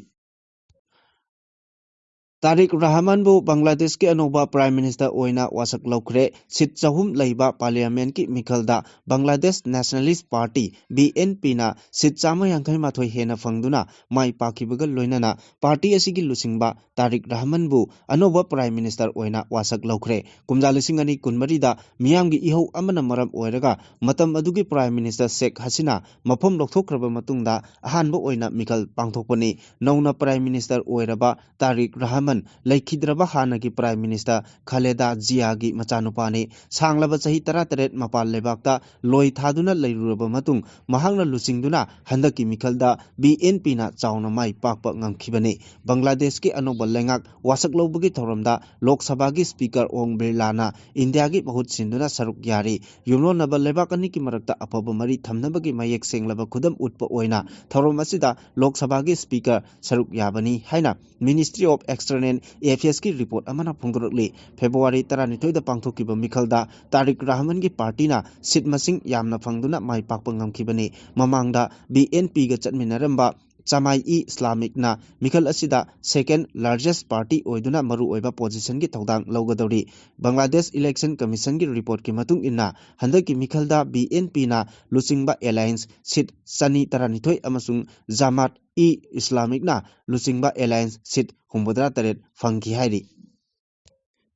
ꯇꯥꯔꯤꯛ ꯔꯍꯃꯟꯕꯨ ꯕꯪꯒ꯭ꯂꯥꯗꯦꯁꯀꯤ ꯑꯅꯧꯕ Prime Minister ꯑꯣꯏꯅ ꯋꯥꯁꯛ ꯂꯧꯈ꯭ꯔꯦ꯫ Seat ꯆꯍꯨꯝ ꯂꯩꯕ Parliamentꯀꯤ ꯃꯤꯈꯜꯗ Bangladesh Nationalist Party, BNPꯅ seat ꯆꯥꯝꯃ ꯌꯥꯡꯈꯩ ꯃꯥꯊꯣꯏ ꯍꯦꯟꯅ ꯐꯪꯗꯨꯅ ꯃꯥꯏ ꯄꯥꯛꯈꯤꯕꯒ ꯂꯣꯏꯅꯅ party ꯑꯁꯤꯒꯤ ꯂꯨꯆꯤꯡꯕ ꯇꯥꯔꯤꯛ ꯔꯍꯃꯟꯕꯨ ꯑꯅꯧꯕ Prime Minister ꯑꯣꯏꯅ ꯋꯥꯁꯛ ꯂꯧꯈ꯭ꯔꯦ꯫ ꯀꯨꯝꯖꯥ ꯂꯤꯁꯤꯡ ꯑꯅꯤ ꯀꯨꯟꯃꯔꯤꯗ ꯃꯤꯌꯥꯝꯒꯤ ꯏꯍꯧ ꯑꯃꯅ ꯃꯔꯝ ꯑꯣꯏꯔꯒ ꯃꯇꯝ ꯑꯗꯨꯒꯤ Prime Minister ꯁꯦꯈ ꯍꯁꯤꯅꯥ ꯃꯐꯝ ꯂꯧꯊꯣꯛꯈ꯭ꯔꯕ ꯃꯇꯨꯡꯗ ꯑꯍꯥꯟꯕ ꯑꯣꯏꯅ ꯃꯤꯈꯜ ꯄꯥꯡꯊꯣꯛꯄꯅꯤ꯫ ꯅꯧꯅ Prime Minister ꯑꯣꯏꯔꯕ ꯇꯥꯔꯤꯛ ꯔꯍꯃꯟ ꯂꯩꯈꯤꯗ꯭ꯔꯕ ꯍꯥꯟꯅꯒꯤ Prime Minister ꯈꯂꯦꯗꯥ ꯖꯤꯌꯥꯒꯤ ꯃꯆꯥꯅꯨꯄꯥꯅꯤ꯫ ꯁꯥꯡꯂꯕ ꯆꯍꯤ ꯇꯔꯥꯇꯔꯦꯠ ꯃꯄꯥꯟ ꯂꯩꯕꯥꯛꯇ ꯂꯣꯏ ꯊꯥꯗꯨꯅ ꯂꯩꯔꯨꯔꯕ ꯃꯇꯨꯡ, ꯃꯍꯥꯛꯅ ꯂꯨꯆꯤꯡꯗꯨꯅ ꯍꯟꯗꯛꯀꯤ ꯃꯤꯈꯜꯗ BNPꯅ ꯆꯥꯎꯅ ꯃꯥꯏ ꯄꯥꯛꯄ ꯉꯝꯈꯤꯕꯅꯤ꯫ ꯕꯪꯒ꯭ꯂꯥꯗꯦꯁꯀꯤ ꯑꯅꯧꯕ ꯂꯩꯉꯥꯛ ꯋꯥꯁꯛ ꯂꯧꯕꯒꯤ ꯊꯧꯔꯝꯗ ꯂꯣꯛ ꯁꯚꯥꯒꯤ Speaker ꯑꯣꯝ ꯕꯤꯔꯂꯥꯅ ꯏꯟꯗꯤꯌꯥꯒꯤ ꯃꯍꯨꯠ ꯁꯤꯟꯗꯨꯅ ꯁꯔꯨꯛ ꯌꯥꯔꯤ꯫ ꯌꯨꯝꯂꯣꯟꯅꯕ ꯂꯩꯕꯥꯛ ꯑꯅꯤꯒꯤ ꯃꯔꯛꯇ ꯑꯐꯕ ꯃꯔꯤ ꯊꯝꯅꯕꯒꯤ ꯃꯌꯦꯛ ꯁꯦꯡꯂꯕ ꯈꯨꯗꯝ ꯎꯠꯄ ꯑꯣꯏꯅ ꯊꯧꯔꯝ ꯑꯁꯤꯗ ꯂꯣꯛ ꯁꯚꯥꯒꯤ Speaker ꯁꯔꯨꯛ ꯌꯥꯕꯅꯤ ꯍꯥꯏꯅ Ministry of External Affairsꯀꯤ report ꯑꯃꯅ ꯐꯣꯡꯗꯣꯔꯛꯂꯤ꯫ February ꯇꯔꯥꯅꯤꯊꯣꯏꯗ ꯄꯥꯡꯊꯣꯛꯈꯤꯕ ꯃꯤꯈꯜꯗ ꯇꯥꯔꯤꯛ ꯔꯍꯃꯟꯒꯤ partyꯅ seat ꯃꯁꯤꯡ ꯌꯥꯝꯅ ꯐꯪꯗꯨꯅ ꯃꯥꯏ ꯄꯥꯛꯄ ꯉꯝꯈꯤꯕꯅꯤ꯫ ꯃꯃꯥꯡꯗ BNPꯒ ꯆꯠꯃꯤꯟꯅꯔꯝꯕ ꯖꯃꯥꯏ-ꯏ ꯏꯁꯂꯥꯃꯤꯛꯅ ꯃꯤꯈꯜ ꯑꯁꯤꯗ second largest party ꯑꯣꯏꯗꯨꯅ ꯃꯔꯨꯑꯣꯏꯕ positionꯒꯤ ꯊꯧꯗꯥꯡ ꯂꯧꯒꯗꯧꯔꯤ꯫ Bangladesh Election Commissionꯒꯤ reportꯀꯤ ꯃꯇꯨꯡ ꯏꯟꯅ, ꯍꯟꯗꯛꯀꯤ ꯃꯤꯈꯜꯗ BNPꯅ ꯂꯨꯆꯤꯡꯕ alliance seat ꯆꯅꯤ ꯇꯔꯥꯅꯤꯊꯣꯏ ꯑꯃꯁꯨꯡ ꯖꯃꯥꯠ-ꯏ ꯏꯁꯂꯥꯃꯤꯛꯅ ꯂꯨꯆꯤꯡꯕ alliance seat ꯍꯨꯝꯐꯨꯇꯔꯥ ꯇꯔꯦꯠ ꯐꯪꯈꯤ ꯍꯥꯏꯔꯤ꯫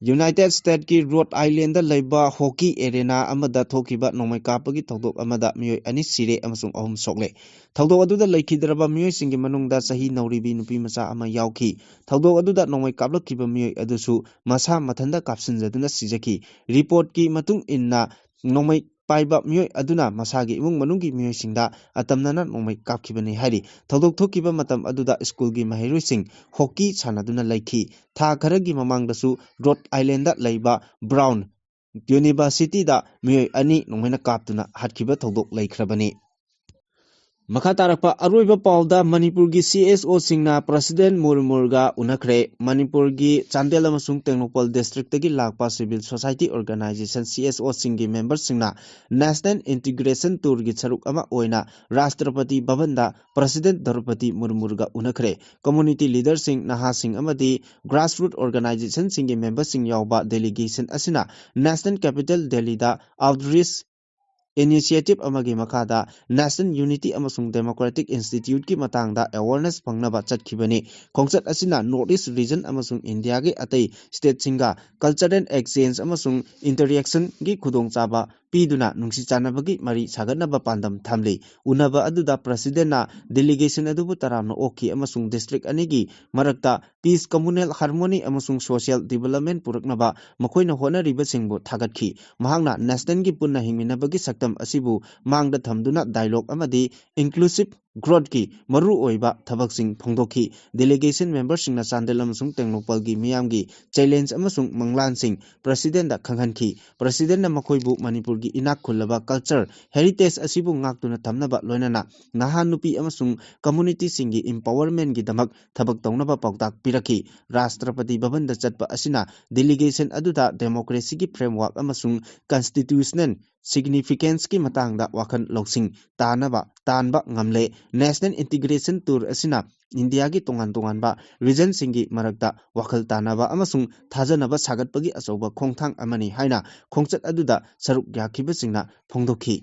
United Statesꯀꯤ Rhode Islandꯗ ꯂꯩꯕ hockey arena ꯑꯃꯗ ꯊꯣꯛꯈꯤꯕ ꯅꯣꯡꯃꯩ ꯀꯥꯞꯄꯒꯤ ꯊꯧꯗꯣꯛ ꯑꯃꯗ ꯃꯤꯑꯣꯏ ꯑꯅꯤ ꯁꯤꯔꯦ ꯑꯃꯁꯨꯡ ꯑꯍꯨꯝ ꯁꯣꯛꯂꯦ꯫ ꯊꯧꯗꯣꯛ ꯑꯗꯨꯗ ꯂꯩꯈꯤꯗ꯭ꯔꯕ ꯃꯤꯑꯣꯏꯁꯤꯡꯒꯤ ꯃꯅꯨꯡꯗ ꯆꯍꯤ ꯅꯧꯔꯤꯕꯤ ꯅꯨꯄꯤ ꯃꯆꯥ ꯑꯃ ꯌꯥꯎꯈꯤ꯫ ꯊꯧꯗꯣꯛ ꯑꯗꯨꯗ ꯅꯣꯡꯃꯩ ꯀꯥꯞꯂꯛꯈꯤꯕ ꯃꯤꯑꯣꯏ ꯑꯗꯨꯁꯨ ꯃꯁꯥ ꯃꯊꯟꯇ ꯀꯥꯞꯁꯤꯟꯖꯗꯨꯅ ꯁꯤꯖꯈꯤ꯫ Reportꯀꯤ ꯃꯇꯨꯡ ꯏꯟꯅ, ꯅꯣꯡꯃꯩ ꯄꯥꯏꯕ ꯃꯤꯑꯣꯏ ꯑꯗꯨꯅ ꯃꯁꯥꯒꯤ ꯏꯃꯨꯡ ꯃꯅꯨꯡꯒꯤ ꯃꯤꯑꯣꯏꯁꯤꯡꯗ ꯑꯇꯝꯅꯅ ꯅꯣꯡꯃꯩ ꯀꯥꯞꯈꯤꯕꯅꯤ ꯍꯥꯏꯔꯤ꯫ ꯊꯧꯗꯣꯛ ꯊꯣꯛꯈꯤꯕ ꯃꯇꯝ ꯑꯗꯨꯗ ꯁ꯭ꯀꯨꯜꯒꯤ ꯃꯍꯩꯔꯣꯏꯁꯤꯡ ꯍꯣꯀꯤ ꯁꯥꯟꯅꯗꯨꯅ ꯂꯩꯈꯤ꯫ ꯊꯥ ꯈꯔꯒꯤ ꯃꯃꯥꯡꯗꯁꯨ ꯔꯣꯗ ꯑꯥꯏꯂꯦꯟꯗ ꯂꯩꯕ ꯕ꯭ꯔꯥꯎꯟ ꯌꯨꯅꯤꯚꯔꯁꯤꯇꯤꯗ ꯃꯤꯑꯣꯏ ꯑꯅꯤ ꯅꯣꯡꯃꯩꯅ ꯀꯥꯞꯇꯨꯅ ꯍꯥꯠꯈꯤꯕ ꯊꯧꯗꯣꯛ ꯂꯩꯈ꯭ꯔꯕꯅꯤ꯫ ꯃꯈꯥ ꯇꯥꯔꯛꯄ ꯑꯔꯣꯏꯕ ꯄꯥꯎꯗ ꯃꯅꯤꯄꯨꯔꯒꯤ ꯁꯤ ꯑꯦꯁ ꯑꯣꯁꯤꯡꯅ ꯄ꯭ꯔꯁꯤꯗꯦꯟ ꯃꯨꯔꯃꯨꯔꯒ ꯎꯅꯈ꯭ꯔꯦ꯫ ꯃꯅꯤꯄꯨꯔꯒꯤ ꯆꯥꯟꯗꯦꯜ ꯑꯃꯁꯨꯡ ꯇꯦꯡꯅꯧꯄꯜ ꯗꯤꯁꯇ꯭ꯔꯤꯛꯇꯒꯤ ꯂꯥꯛꯄ civil society organisation C S ꯑꯣꯁꯤꯡꯒꯤ ꯃꯦꯝꯕꯔꯁꯤꯡꯅ national integration ꯇꯨꯔꯒꯤ ꯁꯔꯨꯛ ꯑꯃ ꯑꯣꯏꯅ ꯔꯥꯁꯇ꯭ꯔꯄꯇꯤ ꯚꯕꯟꯗ ꯄ꯭ꯔꯁꯤꯗꯦꯟ ꯗ꯭ꯔꯧꯄꯗꯤ ꯃꯨꯔꯃꯨꯔꯒ ꯎꯅꯈ꯭ꯔꯦ꯫ ꯀꯝꯃ꯭ꯌꯨꯅꯤꯇꯤ ꯂꯤꯗꯔꯁꯤꯡ, ꯅꯍꯥꯁꯤꯡ ꯑꯃꯗꯤ ꯒ꯭ꯔꯥꯁꯔꯨꯠ ꯑꯣꯔꯒꯅꯥꯏꯖꯦꯁꯟꯁꯤꯡꯒꯤ ꯃꯦꯝꯕꯔꯁꯤꯡ ꯌꯥꯎꯕ ꯗꯦꯂꯤꯒꯦꯁꯟ ꯑꯁꯤꯅ ꯅꯦꯁꯅꯦꯜ ꯀꯦꯄꯤꯇꯦꯜ ꯗꯦꯜꯂꯤꯗ ꯑꯥꯎꯠꯔꯤꯆ ꯏꯅꯤꯁꯤꯌꯦꯇꯤꯚ ꯑꯃꯒꯤ ꯃꯈꯥꯗ ꯅꯦꯁꯅꯦꯜ ꯌꯨꯅꯤꯇꯤ ꯑꯃꯁꯨꯡ ꯗꯦꯃꯣꯀ꯭ꯔꯦꯇꯤꯛ ꯏꯟꯁꯇꯤꯇ꯭ꯌꯨꯠꯀꯤ ꯃꯇꯥꯡꯗ ꯑꯦꯋꯥꯔꯅꯦꯁ ꯐꯪꯅꯕ ꯆꯠꯈꯤꯕꯅꯤ꯫ ꯈꯣꯡꯆꯠ ꯑꯁꯤꯅ ꯅꯣꯔꯠ ꯏꯁ ꯔꯤꯖꯟ ꯑꯃꯁꯨꯡ ꯏꯟꯗꯤꯌꯥꯒꯤ ꯑꯇꯩ ꯁ꯭ꯇꯦꯠꯁꯤꯡꯒ ꯀꯜꯆꯔꯦꯜ ꯑꯦꯛꯁꯆꯦꯟꯖ ꯑꯃꯁꯨꯡ ꯏꯟꯇꯔꯦꯛꯁꯟꯒꯤ ꯈꯨꯗꯣꯡꯆꯥꯕ ꯄꯤꯗꯨꯅ ꯅꯨꯡꯁꯤ ꯆꯥꯟꯅꯕꯒꯤ ꯃꯔꯤ ꯁꯥꯒꯠꯅꯕ ꯄꯥꯟꯗꯝ ꯊꯝꯂꯤ꯫ ꯎꯅꯕ ꯑꯗꯨꯗ ꯄ꯭ꯔꯁꯤꯗꯦꯟꯅ ꯗꯦꯂꯤꯒꯦꯁꯟ ꯑꯗꯨꯕꯨ ꯇꯔꯥꯝꯅ ꯑꯣꯛꯈꯤ ꯑꯃꯁꯨꯡ ꯗꯤꯁꯇ꯭ꯔꯤꯛ ꯑꯅꯤꯒꯤ ꯃꯔꯛꯇ ꯄꯤꯁ, ꯀꯝꯃꯨꯅꯦꯜ ꯍꯥꯔꯃꯣꯅꯤ ꯑꯃꯁꯨꯡ ꯁꯣꯁꯤꯌꯦꯜ ꯗꯤꯕꯂꯞꯃꯦꯟ ꯄꯨꯔꯛꯅꯕ ꯃꯈꯣꯏꯅ ꯍꯣꯠꯅꯔꯤꯕꯁꯤꯡꯕꯨ ꯊꯥꯒꯠꯈꯤ꯫ ꯃꯍꯥꯛꯅ ꯅꯦꯁꯅꯦꯜꯒꯤ ꯄꯨꯟꯅ ꯍꯤꯡꯃꯤꯟꯅꯕꯒꯤ ꯁꯛꯇꯝ ꯑꯁꯤꯕꯨ ꯃꯥꯡꯗ ꯊꯝꯗꯨꯅ ꯗꯥꯏꯂꯣꯒ ꯑꯃꯗꯤ ꯏꯟꯀ꯭ꯂꯨꯁꯤꯚ ꯒ꯭ꯔꯣꯊꯀꯤ ꯃꯔꯨꯑꯣꯏꯕ ꯊꯕꯛꯁꯤꯡ ꯐꯣꯡꯗꯣꯛꯈꯤ꯫ ꯗꯦꯂꯤꯒꯦꯁꯟ ꯃꯦꯝꯕꯔꯁꯤꯡꯅ ꯆꯥꯟꯗꯦꯜ ꯑꯃꯁꯨꯡ ꯇꯦꯡꯅꯧꯄꯜꯒꯤ ꯃꯤꯌꯥꯝꯒꯤ ꯆꯦꯂꯦꯟꯖ ꯑꯃꯁꯨꯡ ꯃꯪꯂꯥꯟꯁꯤꯡ ꯄ꯭ꯔꯁꯤꯗꯦꯟꯗ ꯈꯪꯍꯟꯈꯤ꯫ ꯄ꯭ꯔꯁꯤꯗꯦꯟꯅ ꯃꯈꯣꯏꯕꯨ ꯃꯅꯤꯄꯨꯔꯒꯤ ꯏꯅꯥꯛ ꯈꯨꯜꯂꯕ ꯀꯜꯆꯔ ꯍꯦꯔꯤꯇꯦꯖ ꯑꯁꯤꯕꯨ ꯉꯥꯛꯇꯨꯅ ꯊꯝꯅꯕ, ꯂꯣꯏꯅꯅ ꯅꯍꯥ ꯅꯨꯄꯤ ꯑꯃꯁꯨꯡ ꯀꯝꯃ꯭ꯌꯨꯅꯤꯇꯤꯁꯤꯡꯒꯤ ꯏꯝꯄꯥꯋꯔꯃꯦꯟꯒꯤꯗꯃꯛ ꯊꯕꯛ ꯇꯧꯅꯕ ꯄꯥꯎꯇꯥꯛ ꯄꯤꯔꯛꯈꯤ꯫ ꯔꯥꯁꯇ꯭ꯔꯄꯇꯤ ꯚꯕꯟꯗ ꯆꯠꯄ ꯑꯁꯤꯅ ꯗꯦꯂꯤꯒꯦꯁꯟ ꯑꯗꯨꯗ ꯗꯦꯃꯣꯀ꯭ꯔꯦꯁꯤꯒꯤ ꯐ꯭ꯔꯦꯝꯋꯥꯔꯛ ꯑꯃꯁꯨꯡ ꯀꯟꯁꯇꯤꯇ꯭ꯌꯨꯁꯅꯦꯜ ꯁꯤꯒꯅꯤꯐꯤꯀꯦꯟꯁꯀꯤ ꯃꯇꯥꯡꯗ ꯋꯥꯈꯜ ꯂꯧꯁꯤꯡ ꯇꯥꯅꯕ, ꯇꯥꯟꯕ ꯉꯝꯂꯦ꯫ ꯅꯦꯁꯅꯦꯜ ꯏꯟꯇꯤꯒ꯭ꯔꯦꯁꯟ ꯇꯨꯔ ꯑꯁꯤꯅ ꯏꯟꯗꯤꯌꯥꯒꯤ ꯇꯣꯉꯥꯟ ꯇꯣꯉꯥꯟꯕ ꯔꯤꯖꯟꯁꯤꯡꯒꯤ ꯃꯔꯛꯇ ꯋꯥꯈꯜ ꯇꯥꯅꯕ ꯑꯃꯁꯨꯡ ꯊꯥꯖꯅꯕ ꯁꯥꯒꯠꯄꯒꯤ ꯑꯆꯧꯕ ꯈꯣꯡꯊꯥꯡ ꯑꯃꯅꯤ ꯍꯥꯏꯅ ꯈꯣꯡꯆꯠ ꯑꯗꯨꯗ ꯁꯔꯨꯛ ꯌꯥꯈꯤꯕꯁꯤꯡꯅ ꯐꯣꯡꯗꯣꯛꯈꯤ꯫